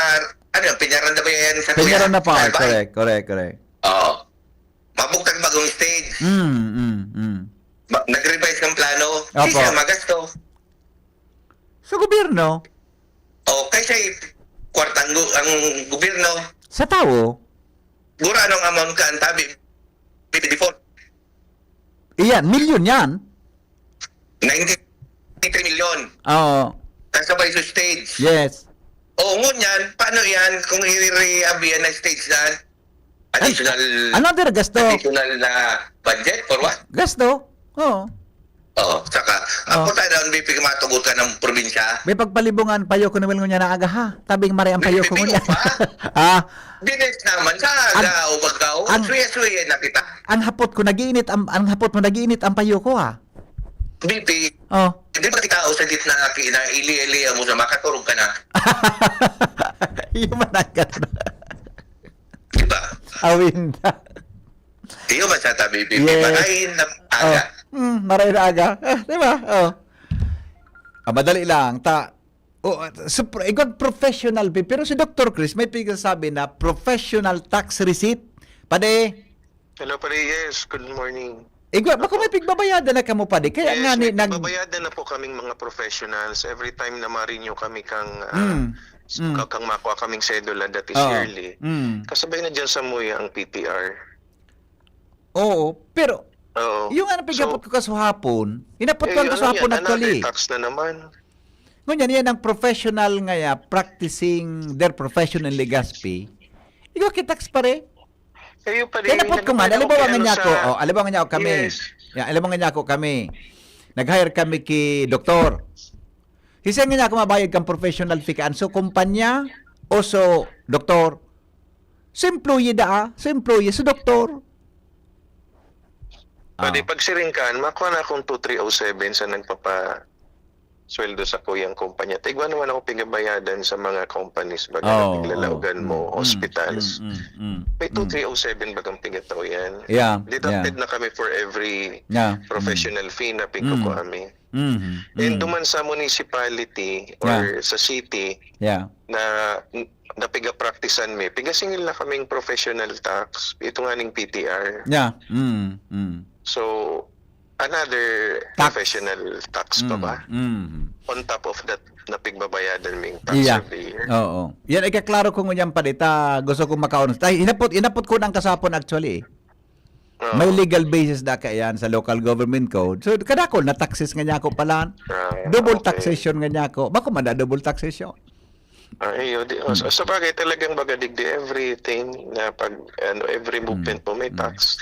ano, pinyaran na ba yan sa Pinyaran na pa. Albay? Correct, correct, correct. Oo. Mabugtang bagong stage. Mm, mm, mm. Ma- nag-revise ng plano. Opo. Di siya magasto. Sa gobyerno, O, kaysa i- kwartang gu- ang gobyerno, sa tao, gura anong amount ka ang tabi before? Iyan, milyon yan. Ninety-three million. Oo. Kasabay sa stage. Yes. O, ngunyan, paano yan kung i-rehab yan na stage na additional, Another gasto. additional na budget for what? Gasto. Oo. Oo, saka, Ako tayo daon, B P, matugot ka ng probinsya. May pagpalibungan payo ko na, Will, ngunya na aga, ha? Tabing mare ang payo ko ngunya. May pa? Ah, Bilis naman sa aga, ang, o baga, o ang, suya-suya na kita. Ang hapot ko, nag-iinit, ang, ang hapot mo, nag-iinit ang payo ko, ha? B P, Oh. Di ba kita o sa gitna na kina-, ili-ili mo sa makaturog ka na? Iyo man ang gano'n. Di ba? Awin na. Iyo man sa tabi, B P. Yes. Makain na aga. Oh. Mm, maray na aga. Ah, di ba? Oh. Ah, madali lang. Ta, oh, ah, supr-, igwag professional fee. Pero si Doktor Chris, may pigsasabi na professional tax receipt. Pade. Hello, pare. Yes, good morning. Igwa, bako may pigbabayadan na kamo, pade. Kaya Yes, nga ni, may nag- pigbabayadan na po kaming mga professionals. Every time na ma-renew kami kang, ah, Mm, s-, mm. ka-, kang makuha kaming sedula, that is Oo. yearly. Mm. Kasabay na dyan sa muya ang P T R. Oo, pero Oo. yung ano, So, pigapot ko kasuhapon, inapot ko eh, ang ano kasuhapon yan, actually. Another tax na naman. Ngunyan, yan ang professional ngaya, practicing their profession in Legazpi. Igwa ki tax, pare. Kayo pa rin, Kaya napot ko nga, ano, alibawa nga ano niya sa ako, oh, alibawa nga niya ako kami. Yes. Ya, alibawa nga niya ako kami. Nag-hire kami ki doktor. Kasi nga niya ako mabayad kang professional fee kaan. So, kumpanya o so doktor? So, employee da, ah. So, employee. So, doktor. Pwede, Ah. pag siring kaan, makuha na akong two three oh seven sa nagpapa-, sweldo sa kuyang kumpanya. Tigwa naman ako pigabayadan sa mga companies, baga Oo, naglalaogan oo. mo, Mm, hospitals. mm, mm, mm, May mm. two three oh seven bagang pigataw yan. Yeah, Deducted yeah. na kami for every Yeah, mm. professional fee na Mm. pigkukuha mi. Mhm, And mm. duman sa municipality or Yeah. sa city Yeah. na, na piga-practicean mi, pigasingil na kaming professional tax, ito nga ning P T R. Yeah, mm, mm. So, another Tax. professional tax pa Mm, ba? mm. On top of that, na pigbabayadan ming tax Yeah. every year. Oo. Yan, ikaklaro ko ngunyan pa dita. Gusto kong makaon. Ay, inapot, inapot ko ng kasapon actually. Oo. May legal basis da kaiyan sa local government code. So, kadakol na taxes nga niya ako pala. Ah, Double okay. taxation nga niya ako. Bako man na double taxation? Ay, yun, di, Hmm. sa, sa bagay, talagang baga digdi everything na pag, ano, every Hmm. movement mo may Hmm. tax.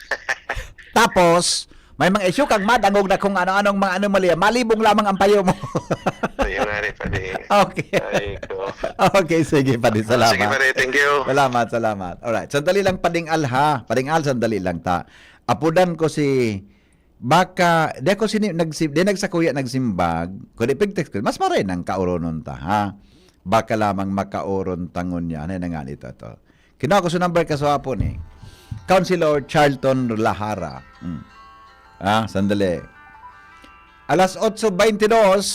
Tapos, may mga issue kang madangog na kung ano-anong mga anomalya. Malibong lamang ang payo mo. Ayun nga rin, pwede. Okay. Ay, ko. Okay, sige, pwede. Salamat. Sige, pare. Thank you. Salamat, salamat. Alright. Sandali lang, Pading Al, ha? Pading Al, sandali lang ta. Apudan ko si, baka, di ako sini-, nagsi-, di nagsakuya, nagsimbag, kundi pig-text ko, mas maray nang kauronon ta, ha? Baka lamang makauron ta ngunyan. Ano na nga nito, to? Kinuha ko sa number kaswapon, eh. Councilor Charlton Lahara. Hmm. Ah, sandali. Alas otso beintidos,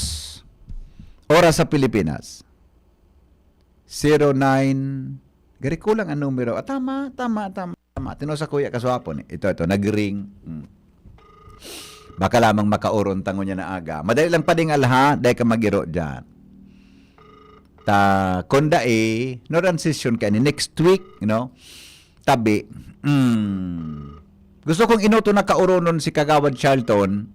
oras sa Pilipinas. Zero nine. Gari kulang ang numero. Ah, tama, tama, tama, tama. Tino sa kuya kaswapon, eh. Ito, ito, nag-ring. Hmm. Baka lamang makauron ta ngunyan na aga. Madali lang, Pading Al, ha? Dai ka mag-iro dyan. Ta, kung dai, no transition ka ni next week, you know? Tabi, mm, gusto kong inuto na kauronon si Kagawad Charlton,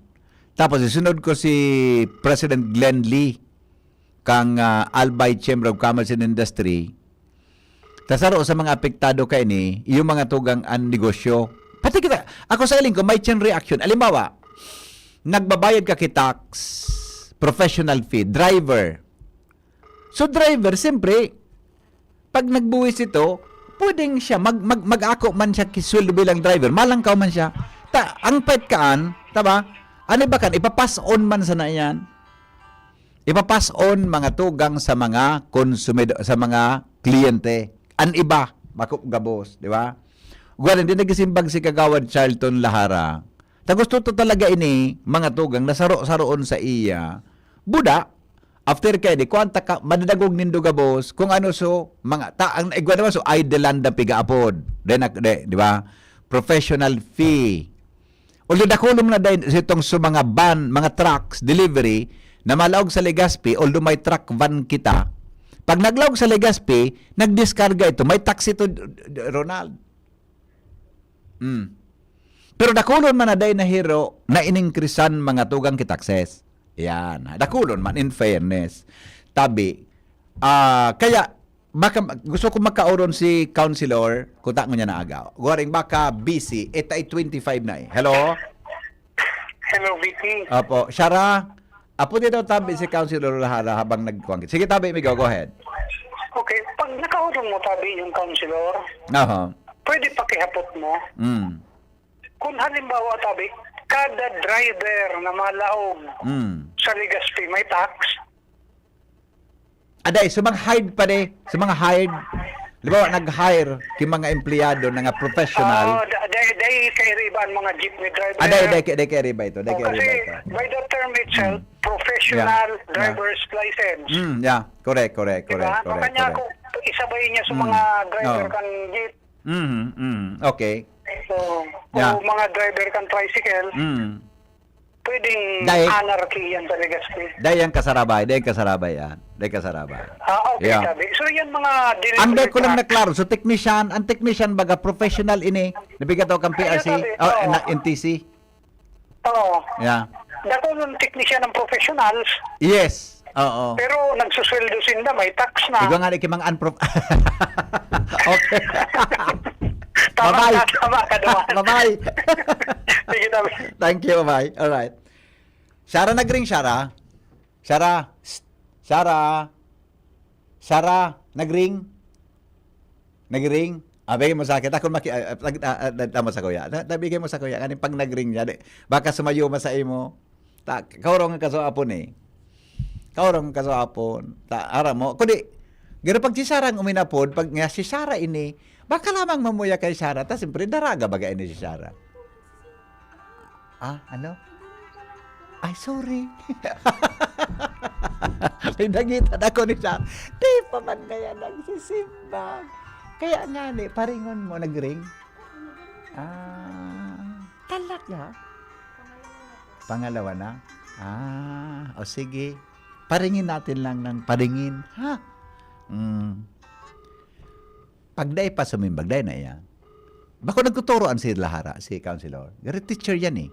tapos isunod ko si President Glenn Lee kang, ah, Albay Chamber of Commerce and Industry. Ta saro sa mga apektado kaini, yung mga tugang an negosyo. Pati kita, ako sa iling ko, may chain reaction. Halimbawa, nagbabayad ka ki tax, professional fee, driver. So, driver, siyempre, pag nagbuwis ito, pwedeng siya, mag, mag, mag-ako man siya ki sweldo bilang driver, malangkaw man siya. Ta, ang pet kaan, ta ba? Ano ba kan, ipapas on man sana yan. Ipapas on mga tugang sa mga konsumido-, sa mga kliyente. An iba, bako gabos, di ba? Ugwa, hindi nagsimbag si Kagawad Charlton Lahara. Ta gusto to talaga ini, mga tugang, na saro-saroon sa iya. Buda, after kay di, kuwan ta ka, madadagog nindo gabos, kung ano so, mga, ta, ang igwa naman, so, idle land ang pigaapod. Then, ak-, de, di ba? Professional fee. Although dakulom na dahil itong sa mga van, mga trucks, delivery, na malaog sa Legazpi, although may truck van kita, pag naglaog sa Legazpi, nagdiskarga ito, may taxi to, Ronald. Mm. Pero dakulon man na dahil nahiro na iningkrisan mga tugang ki taxes. Yan. Dakulon man, in fairness. Tabi, ah, kaya, baka, gusto ko makauron si Councilor, kuta ko niya na aga. Guwaring baka busy, eta ay twenty-five na eh. Hello? Hello, V P. Opo. Shara, Apo, di daw tabi si Councilor Lahara habang nagkuhan. Sige, tabi, Migo, go ahead. Okay, pag nakaudong mo tabi yung counselor, Aha. Pwede pakihapot mo. Mm. Kung halimbawa, tabi, kada driver na malaog Mm. sa Legazpi may tax. Aday, sa mga hired pa de, sa mga hired, di ba, nag-hire ki mga empleyado na nga professional. Oo, da- dahil dahil kairiba ang mga jeepney driver. Aday, day, day, day, riba ito, day, Oh, kasi riba ito. By the term itself, professional Yeah, yeah. driver's license. Mm, yeah, correct, correct, Diba? correct, correct, Makanya correct. kung isabay niya sa Mm. mga driver Oh. kan jeep. Mm, mm, okay. So, Yeah. kung mga driver kan tricycle, Mm. pwedeng Dahil- anarchy yan sa Legazpi. Dahil yan kasarabay, dahil kasarabay yan. Dahil kasarabay. Ah, okay, Yeah. tabi. So, yan mga delivery Ang dahil ko lang truck. na klaro, so technician, ang technician baga professional ini, nabigat ako kang P R C, Ayun, sabi, oh, oo. na N T C. Oo. Yeah. Dako ng technician ng professionals, Yes. Oo. pero nagsusweldo sinda, may tax na. Igwa nga di kimang unprof... okay. Tama Bye-bye. ka, tama ka naman. Bye-bye. Sige, tabi. Thank you, bye. All right. Shara, nagring, Shara. Shara. Shh. Shara. Shara, nagring. Nagring. Ah, bigay mo sa akin. Ako maki... Ah, ah, ah, ah, tama sa kuya. Na, nabigay mo sa kuya. Kaning pag nagring niya, di, baka sumayo man sa imo. Ta, kaurong ka sa apon eh. Kaurong ka sa apon. Ta, ara mo. Kundi, garo pag si Shara ang uminapod, pag nga si Shara ini, baka lamang mamuya kay Shara. Ta, siyempre, daraga baga ini si Shara. Ah, ano? Ay, sorry. May nagitan ako ni Shara. Di pa man kaya nagsisimba. Kaya nga ni, paringon mo, nagring. Ah, talaga? Pangalawa na? Ah, o sige. Paringin natin lang ng paringin, ha? Mm. Pag dai pa sumimbag, dai na iyan. Bako nagtuturo an si Lahara, si Counselor. Garo teacher yan eh.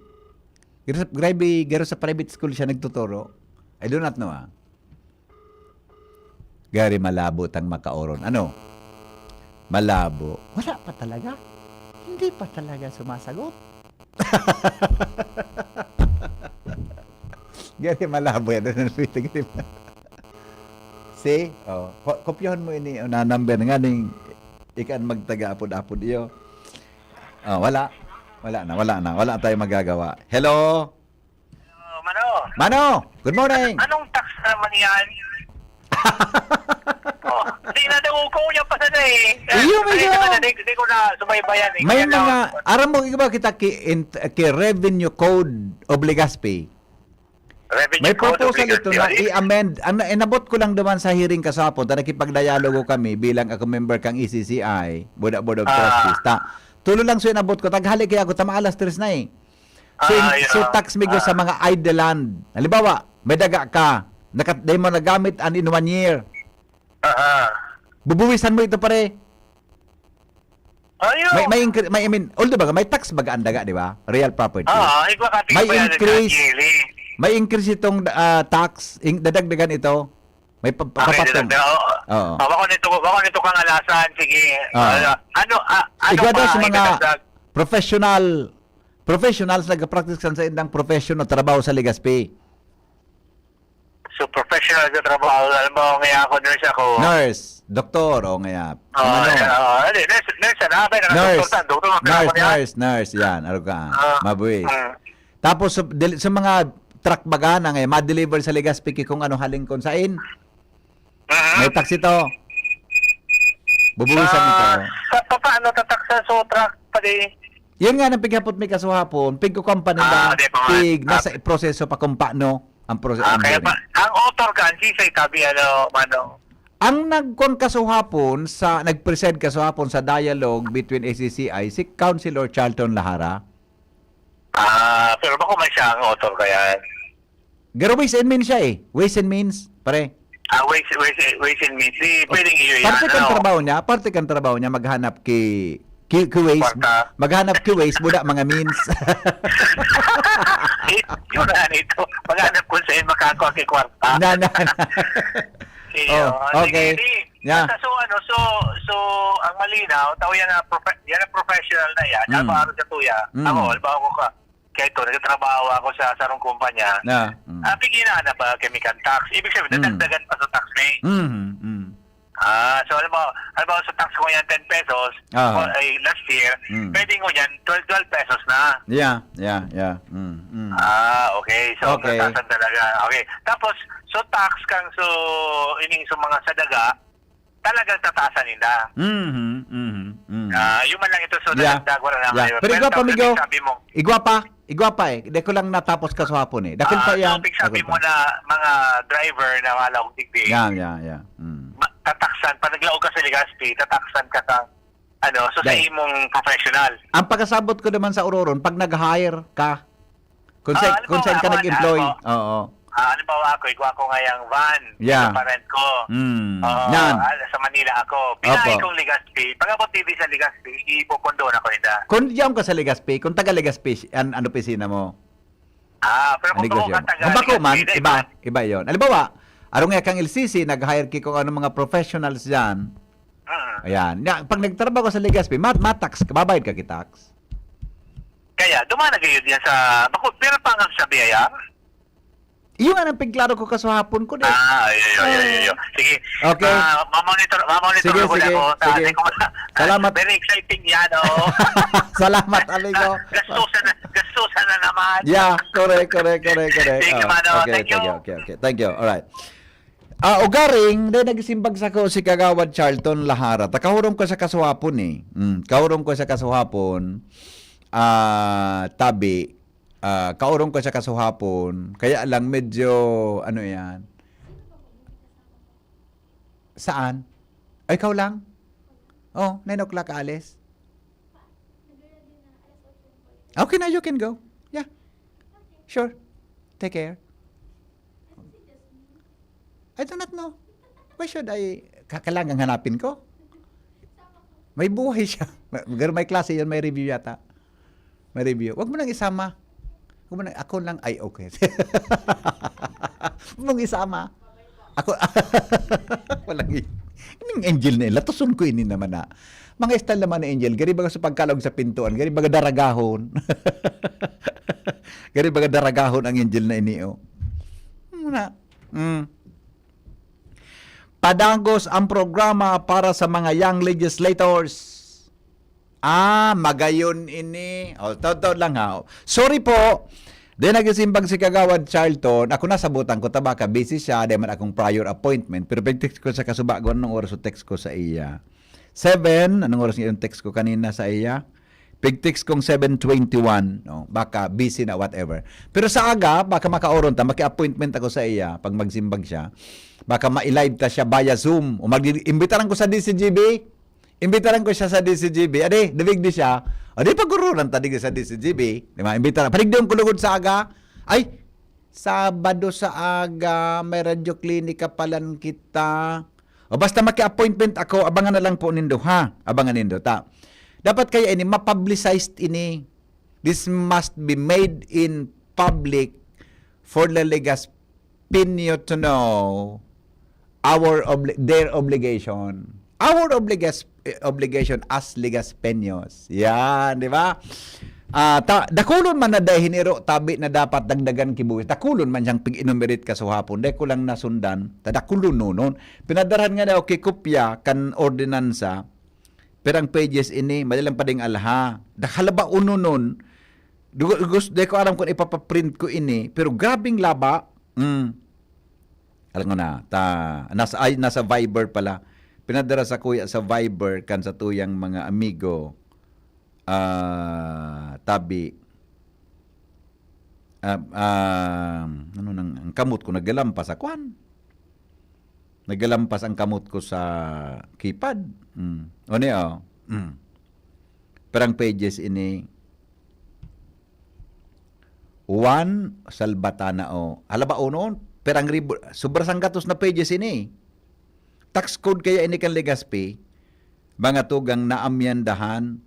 Garo sa, grabe, garo sa private school siya nagtuturo. I do not know ah. Gari malabo tang makaoron. Ano? Malabo. Wala pa talaga. Hindi pa talaga sumasagot. Gari malabo yan. Ano, nagpipigil mo? See? Oh, ko- kopyahon mo ini na number nga ning ikan magtaga apod-apod iyo. Oh, wala. Wala na, wala na. Wala tayong magagawa. Hello? Oh, Mano, Mano, good morning. Anong tax naman yan? Oh, di na daw ko niya pa sana eh. Iyo, may Ay, iyo. naman, di, di ko na subaybayan eh. May Kaya mga, lang, aram mo iba kita ki, in, ki revenue code of Legazpi. Revenue May code of proposal ito na Legazpi. i-amend. Ang inabot ko lang naman sa hearing kasapon, ta nakipagdialogo kami bilang ako member kang E C C I, Buda Board of Ah. Trustees. Ta, tulo lang so inabot ko. Taghali kaya ako, tama alas tres na eh. So, Ah, yeah. so tax migo sa Ah. mga idle land. Halimbawa, may daga ka, nakat, dahil mo nagamit an in one year. Ah, ah. Bubuwisan mo ito, pare. Ayun. May, may, incre- may, I mean, although baga, may tax baga ang daga, di ba? Real property. Ah, iba ka May tingin increase. Yearly. May increase itong ah, tax, in, dadagdagan ito. May pa, pa, Okay, papatong. dito, dito. Oo. Ah, bako nito, bako nito kang alasan. Sige. Oo. Ah, ano, ah, ano Igwa daw pa sa mga ikadagdag? professional, professionals nag-practice kan sa indang profession o trabaho sa Legazpi. So, professional sa trabaho. Alam mo, ngayon ako, nurse ako. Nurse, doktor, o ngayon. Oh, ano? Nurse, nurse, ano? Abay, Nurse, nakadoktor ka, doktor, nurse, ano yan? Nurse, nurse, yan. Ano ka? Ah, Mabuhi. Mm. Tapos sa, del- sa mga truck baga na ngayon, ma-deliver sa Legazpi kung ano halingkon sain. Mhm. May taxi to. Bubuwisan ito. Ah, sa, pa, paano tataksa sa truck pati? Yun nga nang pighapot mi kasuhapon, pig ko company Ah, na, di pa nga. pig, Ah. nasa proseso pa kung paano ang proseso. Ah, kaya pa, ang author ka, si Isay Tabi, ano, Mano? Ang nagkuan kasuhapon sa, nag-preside kasuhapon sa dialogue between A C C I, si Councilor Charlton Lahara. Ah, pero bako may siya ang author ka yan. Pero ways and means siya eh. Ways and means, pare. Ah, ways, ways, ways and means. Di, pwedeng iyo yan, Parte kan ano? trabaho niya, parte kan trabaho niya maghanap ki ki, ki ways, Kwarta. maghanap ki ways, buda mga means. Eh, yun na ito. Maghanap ko sa makakuha kay kwarta. na, na, na. Iyo. Oh, okay. Sige, sige. Yeah. Basta so, ano, so, so, ang malinaw, tao yan na, profe- yan ang professional na yan. Mm. Ano, ano sa tuya? Mm. Ako, halimbawa ko ka, kaya ito, nagtatrabaho ako sa sarong kumpanya. Na. Mm. Ah, pigina na ba kami kan tax? Ibig sabihin, Mm. dadagdagan pa sa tax ni. Mhm, mm. Ah, so alam mo, alam mo sa tax ko yan, ten pesos, Ah. o, ay, last year, Mm. pwede ko yan, twelve, twelve pesos na. Yeah, yeah, yeah. Mm, mm. Ah, okay. So, Okay. tatasan talaga. Okay. Tapos, so tax kang so, ining sa mga sadaga, talagang tatasan nila. Mhm, mhm, mhm. Ah, yun man lang ito. So, Yeah. nadagdag, wala na Yeah. ngayon. Pero igwa pa, Welcome, amigo. Sabi mo, Igwa pa, igwa pa eh. Di ko lang natapos kasuhapon eh. Dakul pa ah, yan. so, pigsabi Dakul mo pa. na mga driver na wala akong digdi, Yeah, yeah, yeah. Mm. ma- tataksan, pag naglaog ka sa Legazpi, tataksan ka kang, ano, so sa Dahil- imong professional. Ang pagkasabot ko naman sa Ororon, pag nag-hire ka, kung Ah, sa, halimbawa, kung saan ka ako, nag-employ, ako. oo. Ah, halimbawa ako, igwa ko nga yung van, Yeah. yung parent ko. Mm. Oo, Yan. ah, sa Manila ako. Binahay Opo. kong Legazpi. Pag abot dito sa Legazpi, ipopondo na ko yun da. Kung diyan ka sa Legazpi, kung taga Legazpi, an, ano pisina mo? Ah, pero kung Negosyo bako ka mo. taga Kung bako man, Legazpi, iba, iba yon. Halimbawa, arong nga kang L C C, nag-hire ki kung ano mga professionals dyan. Mm. Ayan. Nga, pag nagtrabaho ka sa Legazpi, mat matax, babayad ka kitax. Kaya, dumana gayud yan sa, bako, pero pangag sa biyaya. Iyo nga nang pigklaro ko kasuhapon ko, di. Ah, ayo, ayo, ayo, ayo. Sige. Okay. Ah, mamonitor, mamonitor Sige, ko sige, ako. sige. Tingnan ko. Salamat. Very exciting yan, oh. Salamat, amigo. Gastusan na, gastusan na naman. Yeah, correct, correct, correct, correct. Thank you, Oh, mano. okay, Thank you. Okay, okay, okay. Thank you. All right. Ah, ugaring, dai nagsimbag sako si Kagawad Charlton Lahara. Ta kahurong ko sa kasuhapon eh. Mm, kahurong ko sa kasuhapon. Ah, tabi, ah, kaurong ko sa kasuhapon. Kaya lang medyo, ano yan? Saan? Ay, ikaw lang? Oh, nine o'clock aalis. Okay na, you can go. Yeah. Sure. Take care. I do not know. Why should I? Ka- Kailangan hanapin ko? May buhay siya. Pero may klase yun, may review yata. May review. Wag mo nang isama. Wag mo nang, ako lang, ay okay. Wag mong isama. Ako, walang i-, ining angel na ila, tuson ko ini naman na. Mga style naman ni angel, gari baga sa pagkalaog sa pintuan, gari baga daragahon. Gari baga daragahon ang angel na ini, oh. Muna. Mm. Padagos ang programa para sa mga young legislators. Ah, magayon ini. O, taod-taod lang ha. Sorry po. Di nagsimbag si Kagawad Charlton. Ako nasabutan ko, tabaka busy siya. Di man akong prior appointment. Pero pag-text ko sa kasuba, kung anong oras o text ko sa iya. Seven, anong oras yung text ko kanina sa iya? Pag-text kong seven twenty-one, no? Baka busy na, whatever. Pero sa aga, baka makaoron ta, maki-appointment ako sa iya pag magsimbag siya. Baka ma-live ta siya via Zoom. O mag-, imbitaran ko sa D C G B. Imbitaran ko siya sa D C G B. Ade, dubig di siya. O di, pag-ururan ta, di sa D C G B. Di ba? Imbitaran. Panigdiyon ko lugod sa aga. Ay, Sabado sa aga, may radyo klinika palan kita. O basta maki-appointment ako, abangan na lang po nindo, ha? Abangan nindo, ta. Dapat kaya ini, mapublicized ini. This must be made in public for the Legaspeño to know our obli-, their obligation. Our obligas-, eh, obligation as Legaspeños. Yan, di ba? Ah, ta, dakulon man na dahil hiniro, tabi na dapat dagdagan kibuhis. Dakulon man siyang pig-enumerate kasuhapon. Dahil ko lang nasundan, ta dakulon nonon. Pinadarhan nga na, okay, kopya kan ordinansa. Pero ang pages ini, madalang pa ding alha. Dakhala ba uno nun? Dugo-, gus-, di ko alam kung ipapaprint ko ini, pero grabing laba. Mm. Alam ko na, ta, nasa, ay, nasa Viber pala. Pinadara sa kuya sa Viber kan sa tuyang mga amigo. Ah, tabi. Ah, ah, ano nang, ang kamot ko naggalampas sa kwan. Naggalampas ang kamot ko sa keypad. Mm. O niya, oh. Mm. Parang pages ini. Juan Salvatana, oh. Hala ba, uno? Perang ribo, sobra sanggatos na pages ini. Tax code kaya ini kan Legazpi, mga tugang na amyandahan,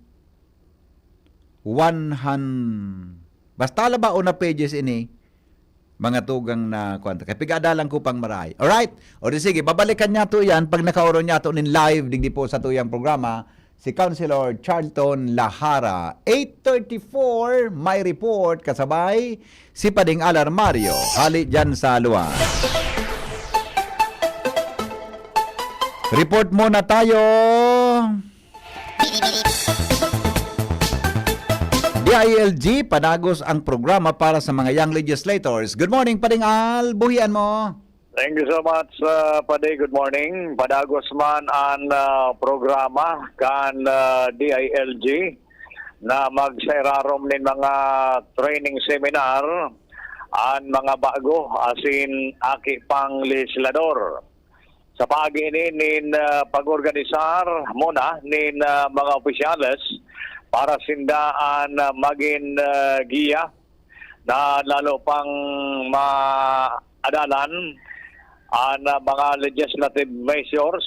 one hundred. Basta hala ba, una pages ini, mga tugang na kwanta. Kaya pig-adalan ko pang maray. Alright? O di sige, babalikan niya to yan pag nakaoron niya to nin live, digdi po sa tuyang programa, si Councilor Charlton Lahara. Eight thirty-four, may report kasabay si Pading Alarmario. Hali dyan sa luwas. Report muna tayo. D I L G, padagos ang programa para sa mga young legislators. Good morning, Pading Al. Buhian mo. Thank you so much, uh, Padi. Good morning. Padagos man an, uh, programa kan, uh, D I L G na magsairarom nin mga training seminar an mga bago asin aki pang lehislador. Sa paagi ini nin, ah, pag-organisar muna nin, ah, mga opisyales para sinda an, ah, magin, ah, giya na lalo pang maadalan an, ah, mga legislative measures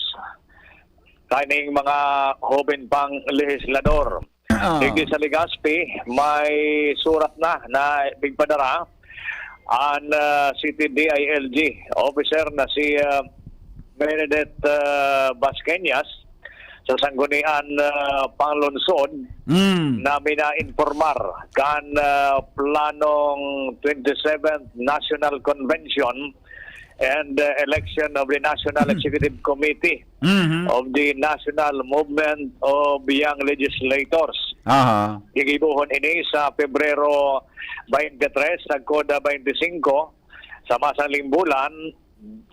kaning mga hoben pang lehislador. Ah. Digdi sa Legazpi, may surat na na pigpadara an, ah, City D I L G officer na si, ah, Meredith, ah, Basqueñas sa Sanggunian, ah, Panglungsod Mm. na minainformar kan, ah, planong twenty-seventh National Convention and, uh, election of the National Executive Committee Mhm. of the National Movement of Young Legislators. Aha. Gigibohon ini sa Pebrero twenty-three sagkod twenty-five sa masang limbulan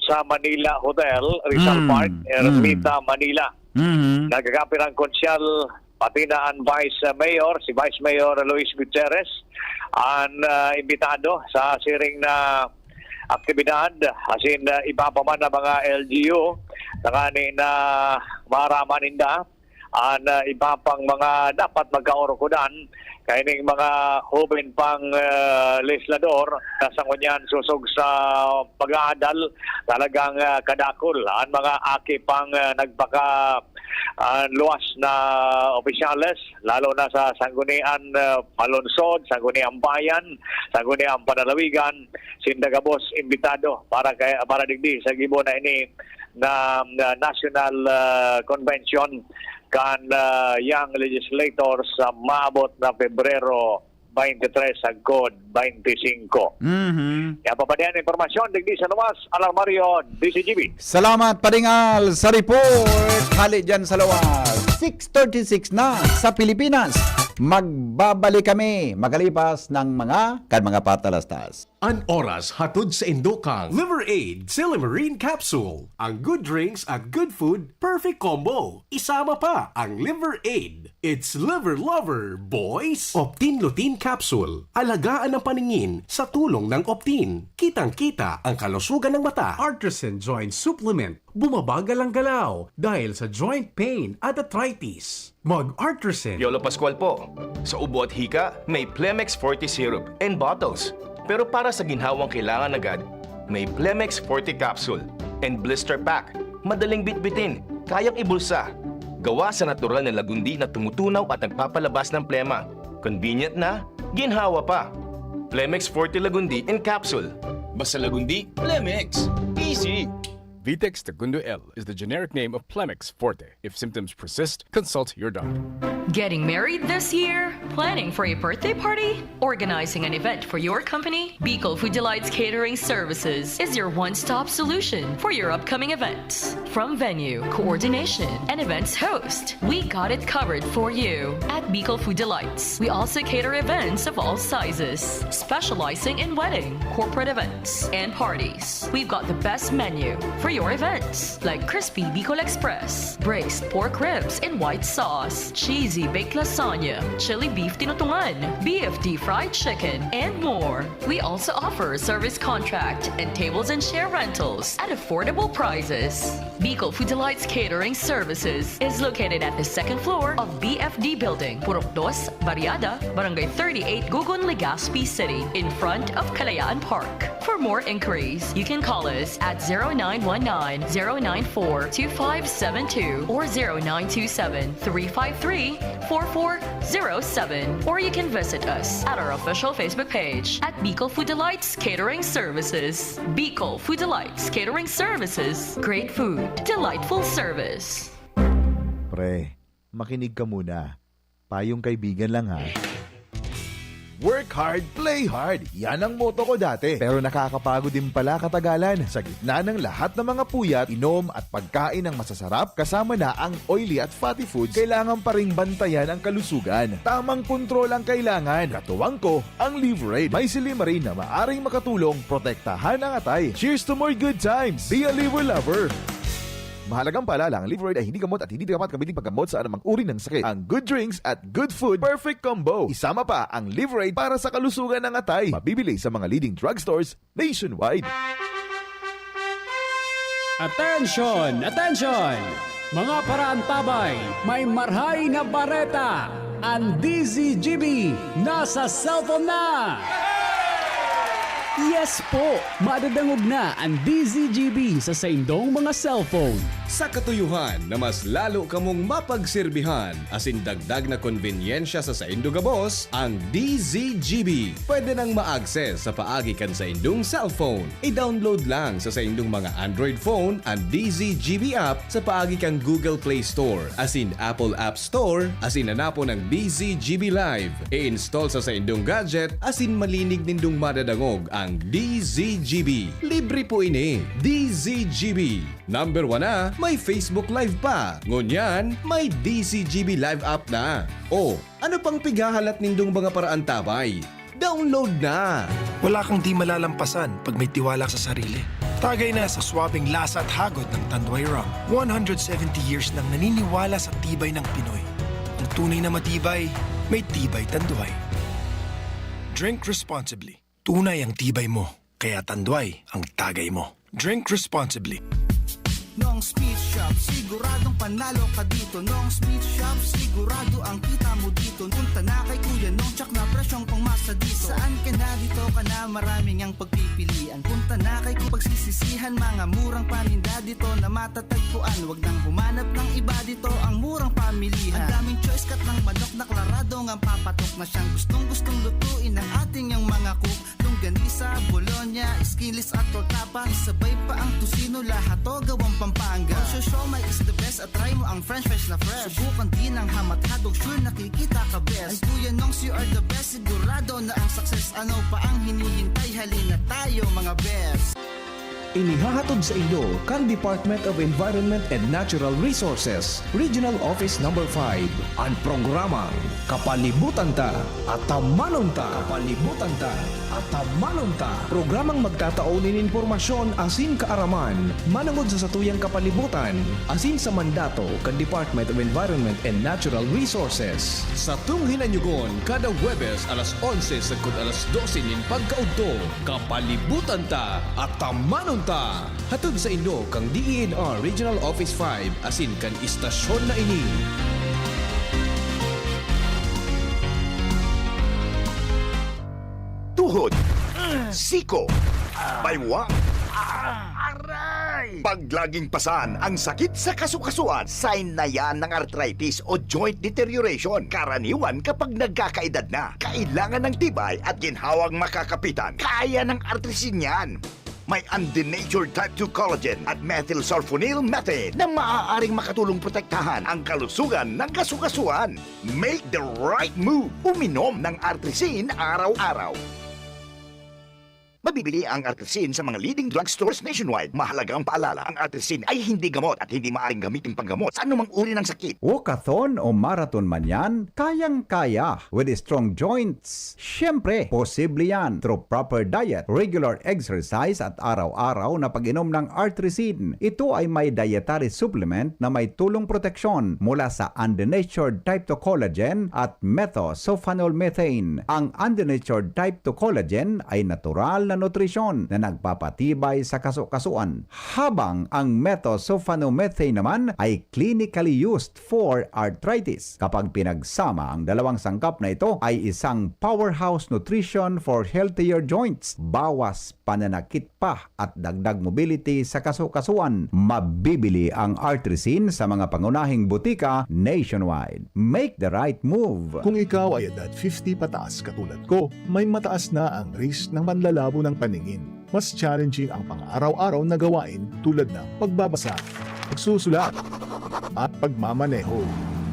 sa Manila Hotel, Rizal Mm. Park, Ermita, Mm. Manila. Mhm. Nagkakape ang konsyal, pati na an Vice Mayor, si Vice Mayor Luis Gutierrez, an, ah, imbitado sa siring na aktibidad, asin, ah, iba pa man na mga L G U, tangani na maaraman ninda an, ah, iba pang mga dapat magkaorokodan kaining mga hoben pang, ah, legislador na sa ngunyan sosog sa pag-aadal, talagang, ah, kadakul an mga aki pang, ah, nagpaka, ah, luwas na opisyales, lalo na sa Sanggunian, ah, Panglungsod, Sangguniang Bayan, Sangguniang Panlalawigan, sinda gabos imbitado para kay, para digdi sa gibo na ini na, na National, ah, Convention kan, ah, Young Legislators sa maabot na Pebrero twenty-three sagkod twenty-five. Mhm. Kaya papadian ang impormasyon digdi sa luwas, Alarmario, D C G B. Salamat, Pading Al, sa report. Hali dyan sa luwas. Six thirty-six na sa Pilipinas. Magbabalik kami makalipas ng mga, kan mga patalastas. An oras hatod sa indo kan Liver Aid Silimarin Capsule. Ang good drinks at good food, perfect combo. Isama pa ang Liver Aid. It's Liver Lover, boys! Optin Lutein Capsule. Alagaan ang paningin sa tulong ng Optin. Kitang-kita ang kalusugan ng mata. Artisan Joint Supplement. Bumabagal ang galaw dahil sa joint pain at arthritis. Mag-Artisan. Piolo Pascual po. Sa ubo at hika, may Plemex Forte Syrup and Bottles. Pero para sa ginhawang kailangan agad, may Plemex Forte Capsule and Blister Pack. Madaling bitbitin, kayang ibulsa. Gawa sa natural na lagundi na tumutunaw at nagpapalabas ng plema. Convenient na, ginhawa pa. Plemex Forte Lagundi in Capsule. Basta Lagundi, Plemex. Easy. Vitex Tagundo L is the generic name of Plemex Forte. If symptoms persist, consult your doctor. Getting married this year? Planning for a birthday party? Organizing an event for your company? Bicol Food Delights Catering Services is your one-stop solution for your upcoming events. From venue, coordination, and events host, we got it covered for you. At Bicol Food Delights, we also cater events of all sizes, specializing in wedding, corporate events, and parties. We've got the best menu for your events, like crispy Bicol Express, braised pork ribs in white sauce, cheesy baked lasagna, chili beef tinutungan, B F D fried chicken, and more. We also offer service contract and tables and chair rentals at affordable prices. Bicol Food Delights Catering Services is located at the second floor of B F D Building, Purok Dos, Barriada, Barangay thirty-eight, Gugun, Legazpi City, in front of Kalayaan Park. For more inquiries, you can call us at zero nine one nine, zero nine four, two five seven two or zero nine two seven, three five three, four four zero seven, or you can visit us at our official Facebook page at Bicol Food Delights Catering Services. Bicol Food Delights Catering Services. Great food, delightful service. Pre, Makinig ka muna. Payong kaibigan lang, ha. Work hard, play hard. Yan ang motto ko dati. Pero nakakapagod din pala katagalan. Sa gitna ng lahat ng mga puyat, inom at pagkain ng masasarap, kasama na ang oily at fatty foods, kailangan pa ring bantayan ang kalusugan. Tamang kontrol ang kailangan. Katuwang ko, ang Liveraid. May silymarin na maaring makatulong protektahan ang atay. Cheers to more good times! Be a liver lover! Mahalagang paalala, ang Liveraid ay hindi gamot at hindi dapat gamitin paggamot sa anumang uri ng sakit. Ang good drinks at good food, perfect combo. Isama pa ang Liveraid para sa kalusugan ng atay. Mabibili sa mga leading drugstores nationwide. Attention! Attention! Mga paraantabay, may marhay na bareta! Ang D Z G B nasa cellphone na! Yes po! Madadangog na ang D Z G B sa saindong mga cellphone. Sa katuyuhan na mas lalo kamong mapagserbihan asin dagdag na konbenyensya sa saindo gabos, ang D Z G B pwede nang ma-access sa paagi kan saindong cellphone. I-download lang sa saindong mga Android phone an D Z G B app sa paagi kan Google Play Store asin Apple App Store asin hanapon ang D Z G B Live. I-install sa saindong gadget asin malinig nindong madadangog ang D Z G B. Libre po ini. D Z G B. Number one na, may Facebook Live pa. Ngunyan, may D Z G B Live app na. O, ano pang pighahalat nindong mga paraantabay? Download na! Wala kang di malalampasan pag may tiwala sa sarili. Tagay na sa swabing lasa at hagod ng Tanduay Rum. One hundred seventy years nang naniniwala sa tibay ng Pinoy. Ang tunay na matibay, may tibay Tanduay. Drink responsibly. Tunay ang tibay mo, kaya Tanduay ang tagay mo. Drink responsibly. Nong's Meat Shop, siguradong panalo ka dito. Nong's Meat Shop, sigurado ang kita mo dito. Punta na kay Kuya Nong, tsak na presyong pangmasa dito. Saan ka na dito ka na, maraming ang pagpipilian. Punta na kay Kuya, pagsisisihan, mga murang paninda dito na matatagpuan. Wag nang humanap ng iba dito, ang murang pamilihan. Ang daming choice, cut ng manok na klarado ngang papatok na siyang gustong-gustong lutuin ng ating yang mga cook. Longganisa, bologna, skinless at tortapa. Isabay pa ang tocino, lahat to gawang Pampanga. Ang siomai is the best at try mo ang french fries na fresh. Subukan din ang ham at hotdog, sure nakikita ka best. And Kuya Nongs, you are the best, sigurado na ang success. Ano pa ang hinihintay? Halina tayo mga best. Inihahatod sa inyo kan Department of Environment and Natural Resources, Regional Office Number five, an programang Kapalibutan Ta, Atamanon Ta. Kapalibutan Ta, Atamanon Ta. Programang magtatao nin impormasyon asin kaaraman manongod sa satuyang kapalibutan asin sa mandato kan Department of Environment and Natural Resources. Satong hinanyugon kada Huwebes alas onse sagkod alas dose nin pagkaudto. Kapalibutan Ta, Atamanon Ta! Hatod saindo kan D E N R Regional Office five asin kan istasyon na ini. Tuhod, siko, baywang, aray! Paglaging pasan ang sakit sa kasukasuan, sign na yan ng arthritis o joint deterioration. Karaniwan kapag nagkakaedad na, kailangan ng tibay at ginhawang makakapitan. Kaya ng Artrisin yan! May undenatured type two collagen at methylsulfonyl methane na maaaring makatulong protektahan ang kalusugan ng kasukasuan. Make the right move! Uminom ng Artrisin araw-araw. Mabibili ang Artrisin sa mga leading drugstores nationwide. Mahalagang paalala, ang Artrisin ay hindi gamot at hindi maaaring gamitin panggamot sa anumang uri ng sakit. Walkathon o marathon man yan, kayang-kaya with strong joints. Siyempre, posible yan through proper diet, regular exercise at araw-araw na pag-inom ng Artrisin. Ito ay may dietary supplement na may tulong proteksyon mula sa undenatured type two collagen at methosulfonol methane. Ang undenatured type two collagen ay natural na nutrisyon na nagpapatibay sa kasukasuan, habang ang methosulfonomethane naman ay clinically used for arthritis. Kapag pinagsama, ang dalawang sangkap na ito ay isang powerhouse nutrition for healthier joints, bawas pananakit pa at dagdag mobility sa kasukasuan. Mabibili ang Artrisin sa mga pangunahing butika nationwide. Make the right move! Kung ikaw ay edad fifty pataas katulad ko, may mataas na ang risk ng panlalabo ng paningin. Mas challenging ang pang-araw-araw na gawain tulad ng pagbabasa, pagsusulat, at pagmamaneho.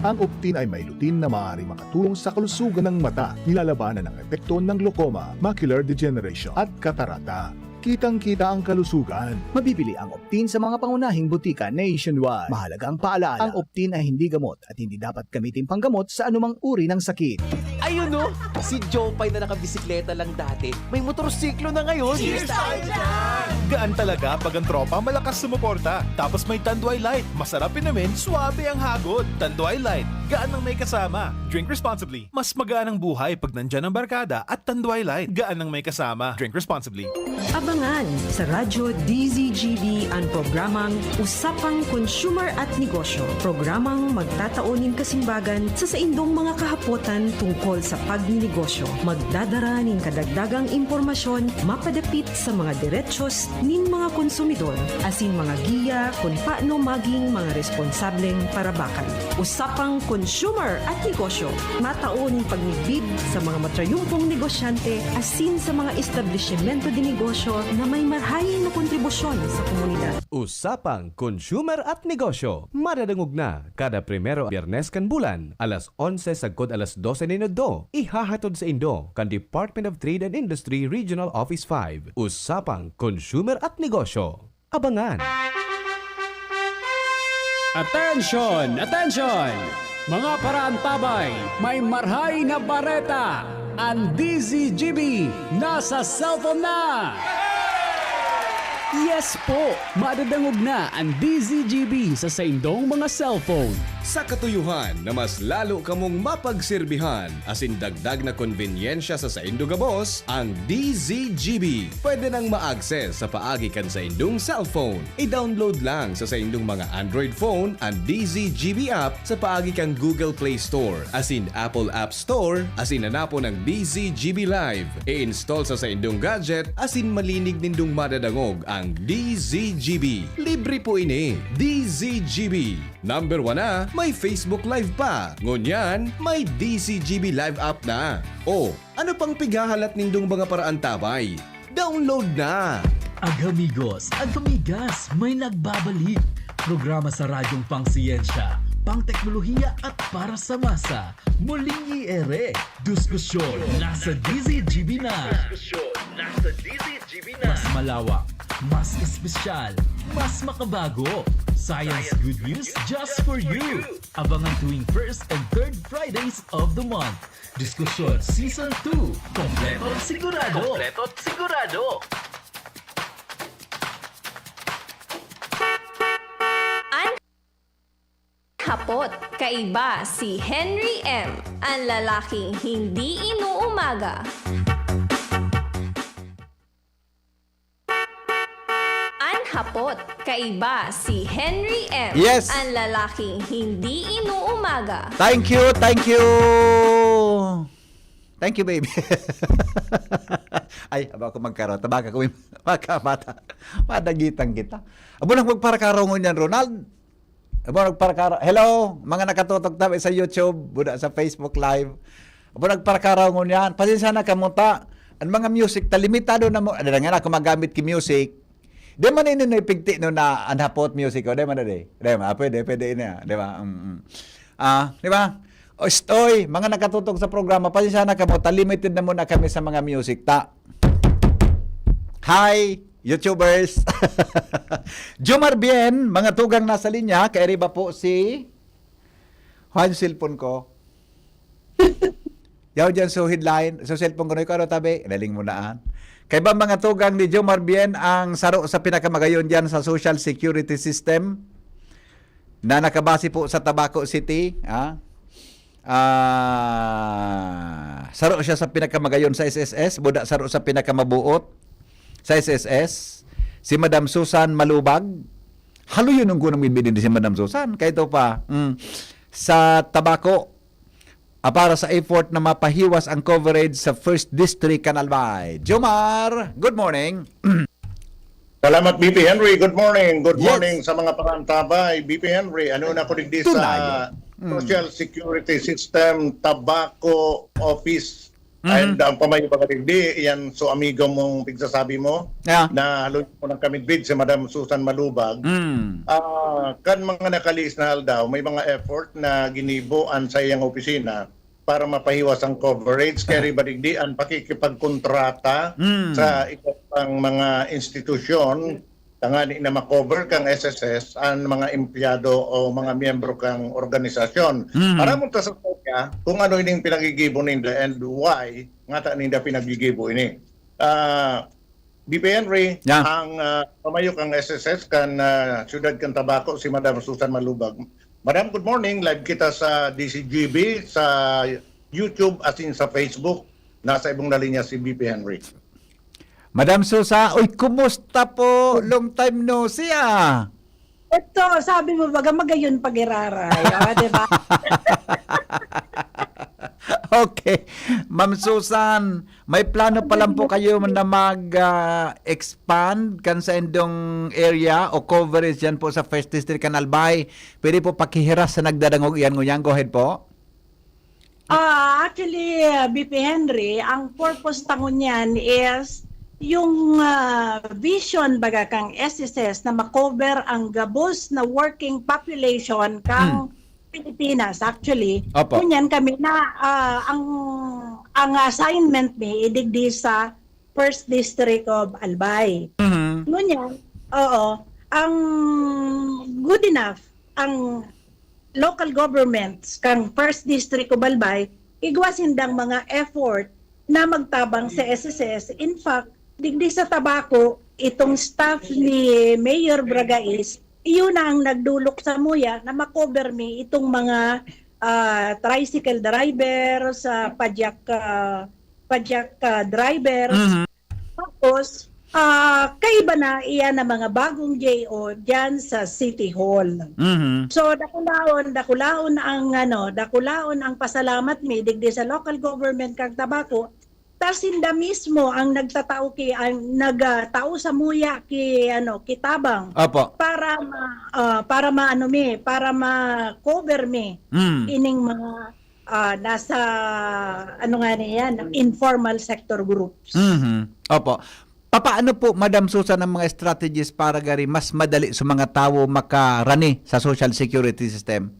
Ang Optin ay may lutein na maaaring makatulong sa kalusugan ng mata, nilalabanan ang epekto ng glaucoma, macular degeneration, at katarata. Kitang-kita ang kalusugan. Mabibili ang Optin sa mga pangunahing botika nationwide. Mahalaga ang paalala, ang Optin ay hindi gamot at hindi dapat gamitin panggamot sa anumang uri ng sakit. Ayun, no? Si Jopay na nakabisikleta lang dati, may motorsiklo na ngayon. Cheers tayo dyan! Gaan talaga pag ang tropa malakas sumuporta. Tapos may Tanduay Light, masarap inumin, suabe ang hagod. Tanduay Light, gaan ng may kasama. Drink responsibly. Mas magaan ang buhay pag nandyan ang barkada at Tanduay Light, gaan ng may kasama. Drink responsibly. Abangan sa Radyo D Z G B an programang Usapang Consumer at Negosyo. Programang magtatao nin kasimbagan sa saindong mga kahapotan tungkol sa pagninegosyo. Magdadara nin kadagdagang impormasyon mapadapit sa mga derechos nin mga konsumidor, asin mga giya kun paano maging mga responsableng parabakan. Usapang Consumer at Negosyo, matao nin pagmidbid sa mga matrayumpong negosyante asin sa mga establisimento de negosyo na may marhay na kontribusyon sa komunidad. Usapang Consumer at Negosyo, madadangog na kada primero Biyernes kan bulan, alas onse sagkod alas dose nin udto, ihahatod saindo kan Department of Trade and Industry Regional Office five. Usapang Consumer at Negosyo. Abangan! Attention! Attention! Mga paraantabay, may marhay na bareta! An D Z G B nasa cellphone na! Yes po! Madadangog na an D Z G B sa saindong mga cellphone. Sa katuyohan na mas lalo kamong mapagserbihan asin dagdag na konbenyensya sa saindo gabos, ang D Z G B pwede nang ma-access sa paagi kan saindong cellphone. I-download lang sa saindong mga Android phone an D Z G B app sa paagi kan Google Play Store asin Apple App Store asin hanapon ang D Z G B Live. I-install sa saindong gadget asin malinig nindong madadangog ang D Z G B. Libre po ini. D Z G B. Number one na, may Facebook Live pa. Ngunyan, may D Z G B Live app na. O, ano pang pighahalat nindong mga paraantabay? Download na! Agamigos, agamigas, may nagbabalik. Programa sa radyong pangsiyensya, pangteknolohiya at para sa masa. Muling i-ere, diskusyon nasa D Z G B na. Diskusyon nasa D Z G B na. Mas malawak, mas espesyal, mas makabago. Science good news just for you. Abangan tuwing first and third Fridays of the month. Diskusyon Season two. Kompleto at sigurado. Kompleto at sigurado. An hapot, kaiba si Henry M, an lalaking hindi inuumaga. An hapot, kaiba si Henry M, Yes. an lalaking hindi inuumaga. Thank you, thank you. Thank you, baby. Ay, aba ako magkaro. Tabaka ko yung mga kabata. Madagitan kita. Abo na magparakaraw ngunyan, Ronald. Abo nagparakara-, hello, mga nakatutok tabi sa YouTube, buda sa Facebook Live. Abo nagparakaraw ngunyan. Pasensya na kamo ta. Ang mga music ta limitado na mo. Ada nga na ako magamit ki music. Di man ini na ipigti no na an hapot music ko. Di man na di. Di ba? Pwede, pwede ini, ah. Di ba? Mm, mm. Ah, di ba? Ostoy, mga nakatutok sa programa, pasensya na kamo ta limited na muna kami sa mga music ta. Hi, YouTubers. Jomar Bien, mga tugang nasa linya, kairiba po si Juan cellphone ko. Yaw dyan sa headline, sa cellphone ko na ikaw, ano tabi? Naling mo na, ah. Kay ba mga tugang ni Jomar Bien ang saro sa pinakamagayon dyan sa social security system na nakabase po sa Tabaco City, ah? Ah, saro siya sa pinakamagayon sa S S S, buda saro sa pinakamabuot sa S S S, si Madam Susan Malubag. Haloyon ang kunang bibili ni si Madam Susan. Kaya ito pa, mm, sa Tabaco, ah, para sa effort na mapahiwas ang coverage sa First District kan Albay. Jomar, good morning. Salamat, B P Henry. Good morning. Good Yes. morning sa mga parantabay. B P Henry, ano na ko digdi sa Tunayan. Mm. Social Security System, Tabaco Office Mhm. And ang pamayo pa digdi, yan so amigo mong pigsasabi mo, Yeah. na haloy ko ng kamidbid si Madam Susan Malubag. Mm. Ah, kan mga nakaliis na aldaw, may mga effort na ginibo an saiyang opisina para mapahiwas ang coverage. Kaya riba digdi ang pakikipagkontrata Mm. sa iba't ibang mga institusyon, tangani na makover kang S S S ang mga empleyado o mga miyembro kang organisasyon. Mhm. Para mo ta sa kanya kung ano ining pinagigibo ninda and why ngata ninda pinagigibo ini. Ah, B P Henry, Yeah. ang ah, pamayo kang S S S kan ah, siyudad kan Tabaco, si Madam Susan Malubag. Madam, good morning. Live kita sa D C G B, sa YouTube, asin sa Facebook. Nasa ibong na linya si B P Henry. Madam Susa, uy, kumusta po? Long time no see, ah. Ito, sabi mo baga magayon pag-iraray, o, di ba? Okay. Ma'am Susan, may plano pa lang po kayo na mag-expand kan sa indong area o coverage dyan po sa First District kan Albay. Pwede po pakihiras sa nagdadangog iyan ngunyan. Go ahead po. Ah, actually, uh, B P Henry, ang purpose ta ngunyan is yung ah, vision baga kang S S S na makover ang gabos na working population kang Pilipinas. Actually, Opo. ngunyan kami na ah, ang ang assignment ni idigdi sa First District of Albay. Mhm. Ngunyan, oo, ang good enough ang local governments kang First District of Albay, igwa sindang mga effort na magtabang sa S S S. In fact, digdi sa Tabaco, itong staff ni Mayor Bragais, iyon na ang nagdulok sa muya na makover mi itong mga ah, tricycle drivers, ah, padyak ah, padyak ah, drivers. Mhm. Tapos, ah, kaiba na iyan ang mga bagong J O dyan sa City Hall. Mhm. So, dakulaon, dakulaon ang ano, dakulaon ang pasalamat mi digdi sa local government kang Tabaco. Ta sinda mismo ang nagtatao ki ang nagtao sa muya ki ano, kitabang Opo. para ma, ah, para maano mi, para ma-cover mi Mm. ining mga ah, nasa ano nga niyan, informal sector groups. Mhm. Opo. Papaano po, Madam Susan, ang mga strategies para gari mas madali sa mga tawo makarani sa social security system?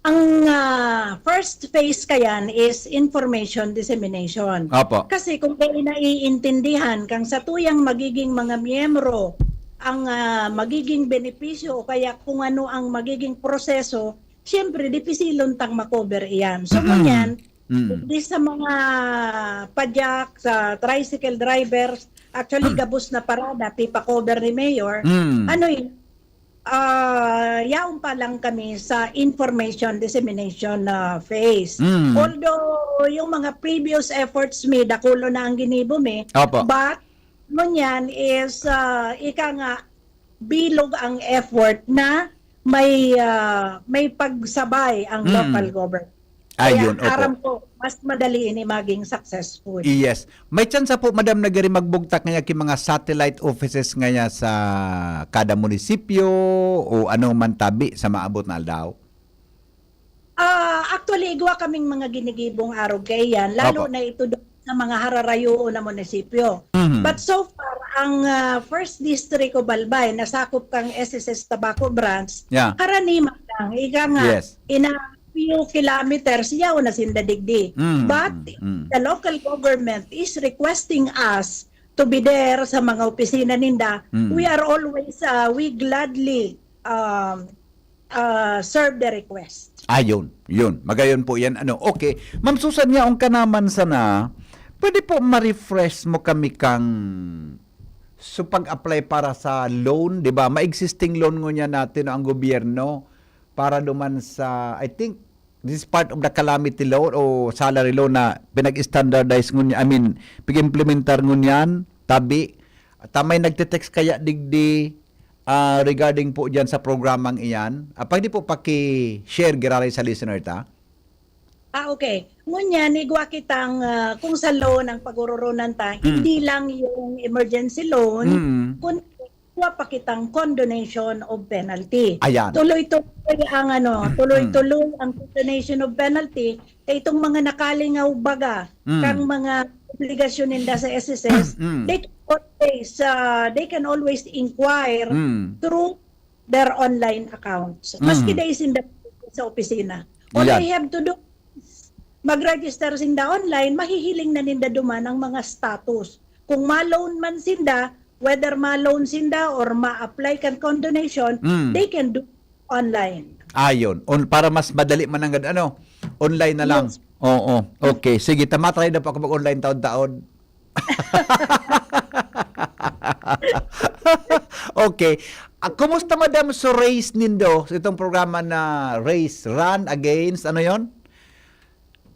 Ang ah, first phase kayan is information dissemination. Opo. Kasi kung kayo naiintindihan kang sa tuyang magiging mga miyembro ang ah, magiging benepisyo o kaya kung ano ang magiging proseso, siyempre dipisilon tang makover iyan. So Mm. ngunyan, Mm. di sa mga padyak, sa tricycle drivers, actually gabos na parada, pipa-cover ni Mayor. Mm. Ano yun? Ah, yaon pa lang kami sa information dissemination na phase. Mm. Although yung mga previous efforts mi, dakulo na ang ginibo mi, Opo. but ngunyan is ah, ika nga bilog ang effort na may ah, may pagsabay ang Mm. local government. Ayun, Kaya aram opo. ko, mas madali ini maging successful. Yes. May tsansa po, Madam, na gari magbugtak ngaya ki mga satellite offices ngaya sa kada munisipyo o anong man tabi sa maabot na aldaw? Ah, actually, igwa kaming mga ginigibong arog kaiyan, lalo Opo. na ito doon sa mga hararayoon na munisipyo. Mhm. But so far, ang ah, First District of Albay, nasakop kang S S S Tabaco Branch, Yeah. karaniman lang. Ika nga, Yes. in a few kilometers, yaon na sinda digdi. Mm, But mm, mm. the local government is requesting us to be there sa mga opisina ninda. Mm. We are always, uh, we gladly um, uh, serve the request. Ayun, yun. Magayon po yan. Ano, okay. Ma'am Susan, yaon ka naman sana, pwede po ma-refresh mo kami kang so pag-apply para sa loan, di ba? May existing loan ngunyan natin ang gobyerno para duman sa, I think, this is part of the calamity loan o salary loan na pinag-standardize ngunyan, I mean, pag-implementar ngunyan, tabi. Tamay nagte-text kaya digdi ah, regarding po dyan sa programang iyan. Ah, pwede po paki-share giraray sa listener ta? Ah, okay. Ngunyan, igwa kitang ah, kung sa loan ang paguroronan ta, Mm. hindi lang yung emergency loan, Mm. kundi igwa pa kitang condonation of penalty. Ayan. Tuloy-tuloy ang ano, tuloy-tuloy ang condonation of penalty kay itong mga nakalingaw baga Mm. kang mga obligasyon ninda sa S S S, Mm. they can always, ah, they can always inquire Mm. through their online accounts. Maski Mm. dai sinda sa opisina. All Yan. they have to do is mag-register sinda online, mahihiling na ninda duman ang mga status. Kung ma-loan man sinda, whether ma-loan sinda or ma-apply kan condonation, Mm. they can do online. Ayon. On, para mas madali man ang ano, online na lang. Yes. Oo. Okay. Sige, tama tayo na po ako mag-online taon-taon. Okay. Ah, kumusta, madam, so race nindo? Itong programa na race, run against, ano yon?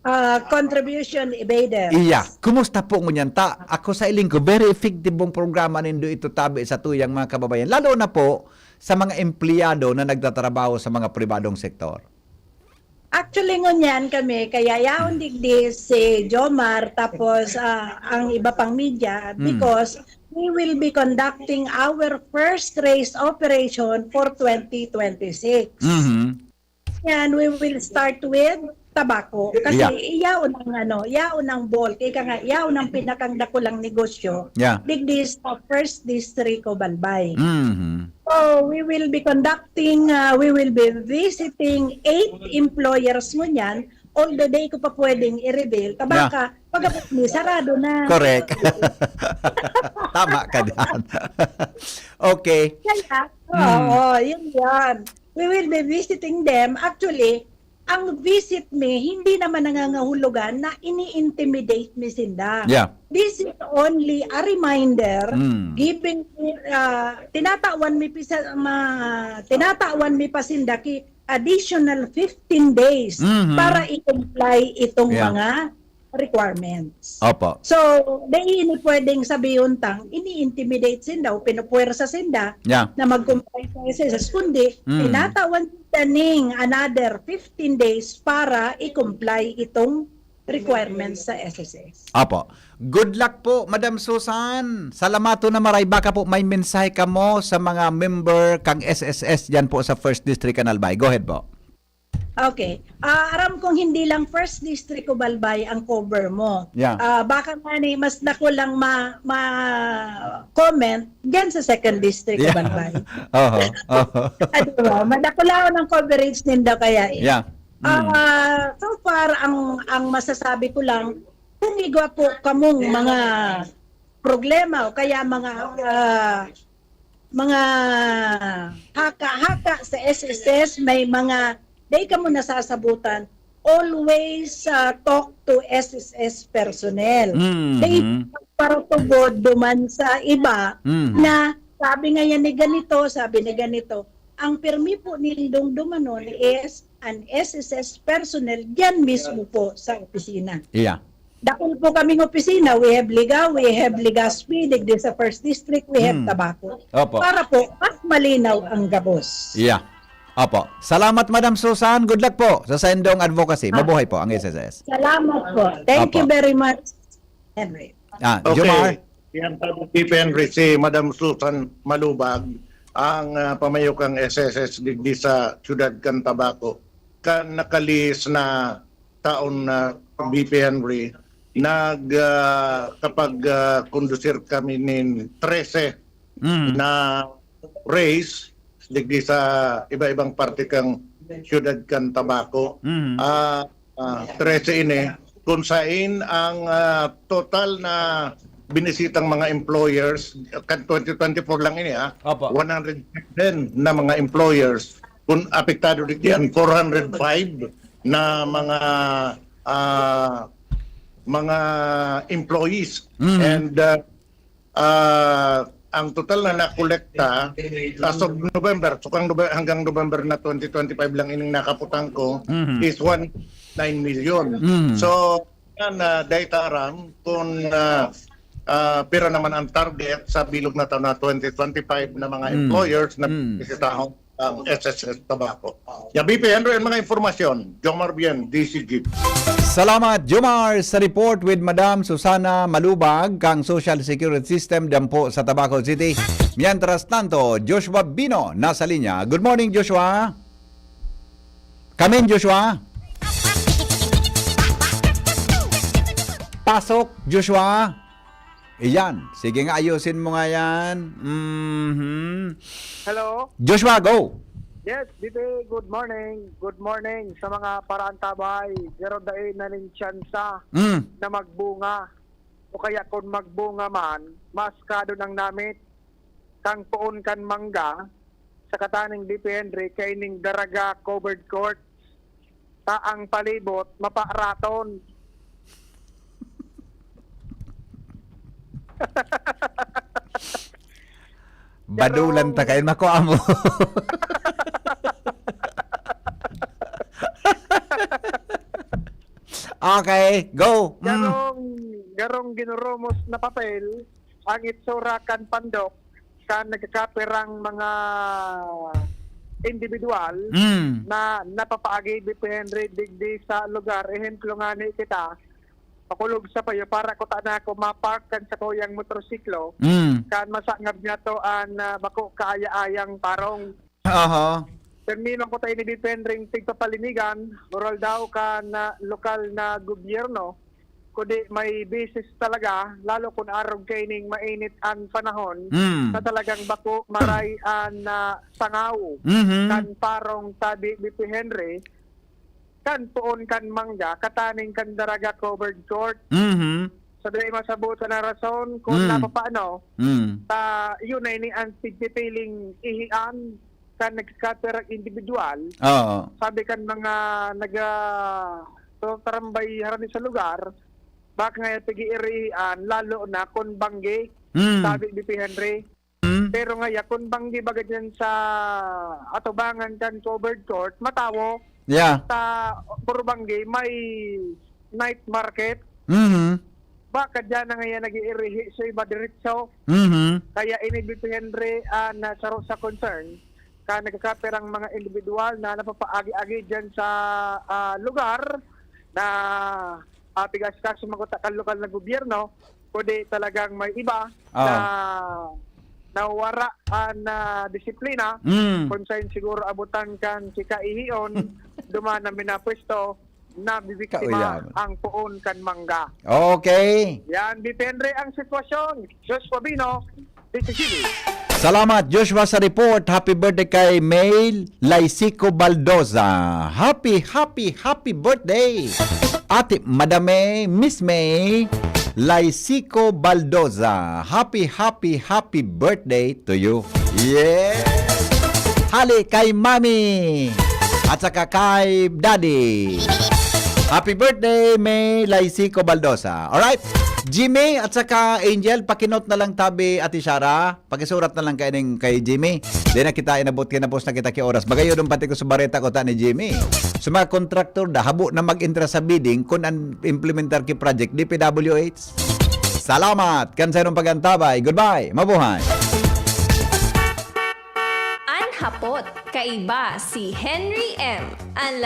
Ah, contribution evaders. Iya, kumusta po ngunyan? Ta, ako sa iling ko, very effective pong programa nindo ito tabi sa tuyang mga kababayan. Lalo na po sa mga empleyado na nagtatrabaho sa mga pribadong sektor. Actually, ngunyan kami, kaya yaon digdi si Jomar, tapos, ah, ang iba pang media, Mm. because we will be conducting our first race operation for twenty twenty-six. Mhm. Yan, we will start with Tabaco. Kasi Yeah. yaon ang ano, yaon ang bulk. Ika nga, yaon ang pinakang dakulang negosyo. Yeah. Digdi sa first district of Albay. Mhm. So, we will be conducting, uh, we will be visiting eight employers ngunyan. Although, dai ko pa pwedeng i-reveal. Tabaka, Yeah. pagkabot mo, sarado na. Correct. Tama ka diyan. Okay. Kaya, Mm. oo, yun yan. We will be visiting them. Actually, ang visit mi, hindi naman nangangahulugan na ini-intimidate mi sinda. Yeah. This is only a reminder, Mm. giving, ah, tinatawan mi pisa-, ma-, tinatawan mi pa sinda ki additional fifteen days Mhm. para i-comply itong Yeah. mga requirements. Opo. So, dai ini pwedeng sabihon tang ini-intimidate sinda o pinupuwersa sinda Yeah. na mag-comply sa S S S, kundi Mm. tinatawan sinda ning another fifteen days para i-comply itong requirements sa S S S. Opo. Good luck po, Madam Susan. Salamaton na maray. Baka po may mensahe kamo sa mga member kang S S S diyan po sa First District kan Albay. Go ahead po. Okay. Ah, aram kong hindi lang First District of Albay ang cover mo. Yeah. Ah, baka nga ni mas dako lang ma-, ma-comment diyan sa Second District of Yeah. Albay. Oho, oho. Ah, di ba? Madakulaon ang coverage ninda kaya eh. Yeah. Mm. Ah, so far, ang, ang masasabi ko lang, kung igwa po kamong mga problema o kaya mga, ah, mga haka-haka sa S S S, may mga, dai kamo nasasabutan, always, ah, talk to S S S personnel. Mhm. Dai paratubod duman sa iba Mhm. na sabi nga yan ni ganito, sabi ni ganito. Ang pirmi po nindong dumanon is an S S S personnel diyan mismo po sa opisina. Yeah. Dakul po kaming opisina. We have Liga, we have Legazpi, digdi sa First District, we have Hmm. Tabaco. Opo. Para po, mas malinaw ang gabos. Yeah. Opo. Salamat, Madam Susan. Good luck po sa saindong advocacy. Ah. Mabuhay po ang S S S. Salamat po. Thank Opo. you very much, Henry. Ah, Okay. Jomar? Yan, P P Henry, si Madam Susan Malubag, ang, ah, pamayo kang S S S digdi sa siyudad kan Tabaco. Kan nakalihis na taon na, P P Henry, nag, ah, kapag, ah, kondusir kami nin trese Mm. na race digdi sa iba-ibang parte kang siyudad kan Tabaco. Mm. Ah, ah, trese ini, kung sain ang, ah, total na binisitang mga employers, kan twenty twenty-four lang ini, ah, Opo. one hundred seven na mga employers. Kung apektado digdi yan, four hundred five na mga, ah, mga employees. Mm. And, ah, ah, ang total na nakolekta as of November, so kang Nove-, hanggang November na twenty twenty-five lang ining nakaputang ko, Mhm. is one nine million. Mhm. So, yan, ah, data aram kung, ah, ah, pira naman ang target sa bilog na taon na twenty twenty-five na mga Mm. employers na Mm. bisitahon ang S S S Tabaco. Ya, B P Henry, ang mga impormasyon. Jomar Bien, D C G. Salamat, Jomar, sa report with Madam Susana Malubag, kang Social Security System diyan po sa Tabaco City. Mientras tanto, Joshua Bino nasa linya. Good morning, Joshua. Kamin, Joshua. Pasok, Joshua. Iyan. Sige nga, ayusin mo nga yan. Mhm. Hello? Joshua, go! Yes, Bibi, good morning. Good morning sa mga paraantabay. Pero dai na nin tsansa Mm. na magbunga. O kaya kung magbunga man, mas kadon ang namit. Kang poon kan mangga, sa kataning depende kaining daraga covered court, ta ang palibot maparaton. Badulan ta Garong kayo, naku, amo. Okay, go. Mm. Garong, garong ginurumos na papel, ang itsura kan pandok, kan nagkakapirang mga individual Mm. na napapaagi depende digdi sa lugar. Ehemplo nga ni kita, pakulog sa payo, para kuta na ako mapark kan sakuyang motorsiklo, Mm. kan masangab niya to an, ah, bako kaaya-ayang parong. Aha. Permi man ko tayo ni Bipendring tigpapalinigan, moral daw kan, ah, lokal na gobyerno, kundi may bisis talaga, lalo kun arog kaining mainit an panahon, Mm. na talagang bako maray an, ah, sangaw Mhm. kan parong tabi ni Henry, kan poon kan mangga, kataning kan daraga covered court. Mhm. Sa dai masabutan na rason kung Mm. napapaano, Mm. ta yun ay ni ang pigpipiling ihian kan nagkakapirang individual. Oo. Sabi kan mga naga-, tarambay harani sa lugar, baka nga pigiirian, lalo na kung banggi, Mm. sabi ni P. Henry. Mm. Pero ngaya, kung banggi baga dyan sa atubangan kan covered court, matawo. Yeah. Sa Purubanggi, may night market. Mhm. Baka dyan na ngayon nag-iirihi sa iba diretso. Mhm. Kaya ini, Henry, ah, na saro sa concern, ka nagkakapirang mga individual na napapaagi-agi dyan sa, ah, lugar na, ah, pigas-kas sumagot sa lokal na gobyerno, kundi talagang may iba Ah. na nawara an, ah, disiplina, Mm. kung saan siguro abutan kan si kaihion, duman na minapwesto, nabibiktima Kauyaman. ang poon kan mangga. Okay. Yan, depende ang sitwasyon. Joshua Bino, D T C B. Salamat, Joshua, sa report. Happy birthday kay May Laisico Baldoza. Happy, happy, happy birthday! Ate Madame, Miss May, Laisico Baldoza. Happy, happy, happy birthday to you. Yeah! Hali kay Mami at saka kay Daddy. Happy birthday, May Laisico Baldoza. Alright? Jimmy at saka Angel, pakinot na lang tabi, Ate Shara. Pakisurat na lang kay ning kay Jimmy. Di na kita inabot, kinapos na kita ki oras. Magayodon pati ko sa bareta ko ta ni Jimmy. Sa mga kontraktor da, habo na mag-entra sa bidding kun an implementar ki project, D P W H. Salamat kan sa inyong pag-antabay. Goodbye. Mabuhay. An hapot, kaiba si Henry M. An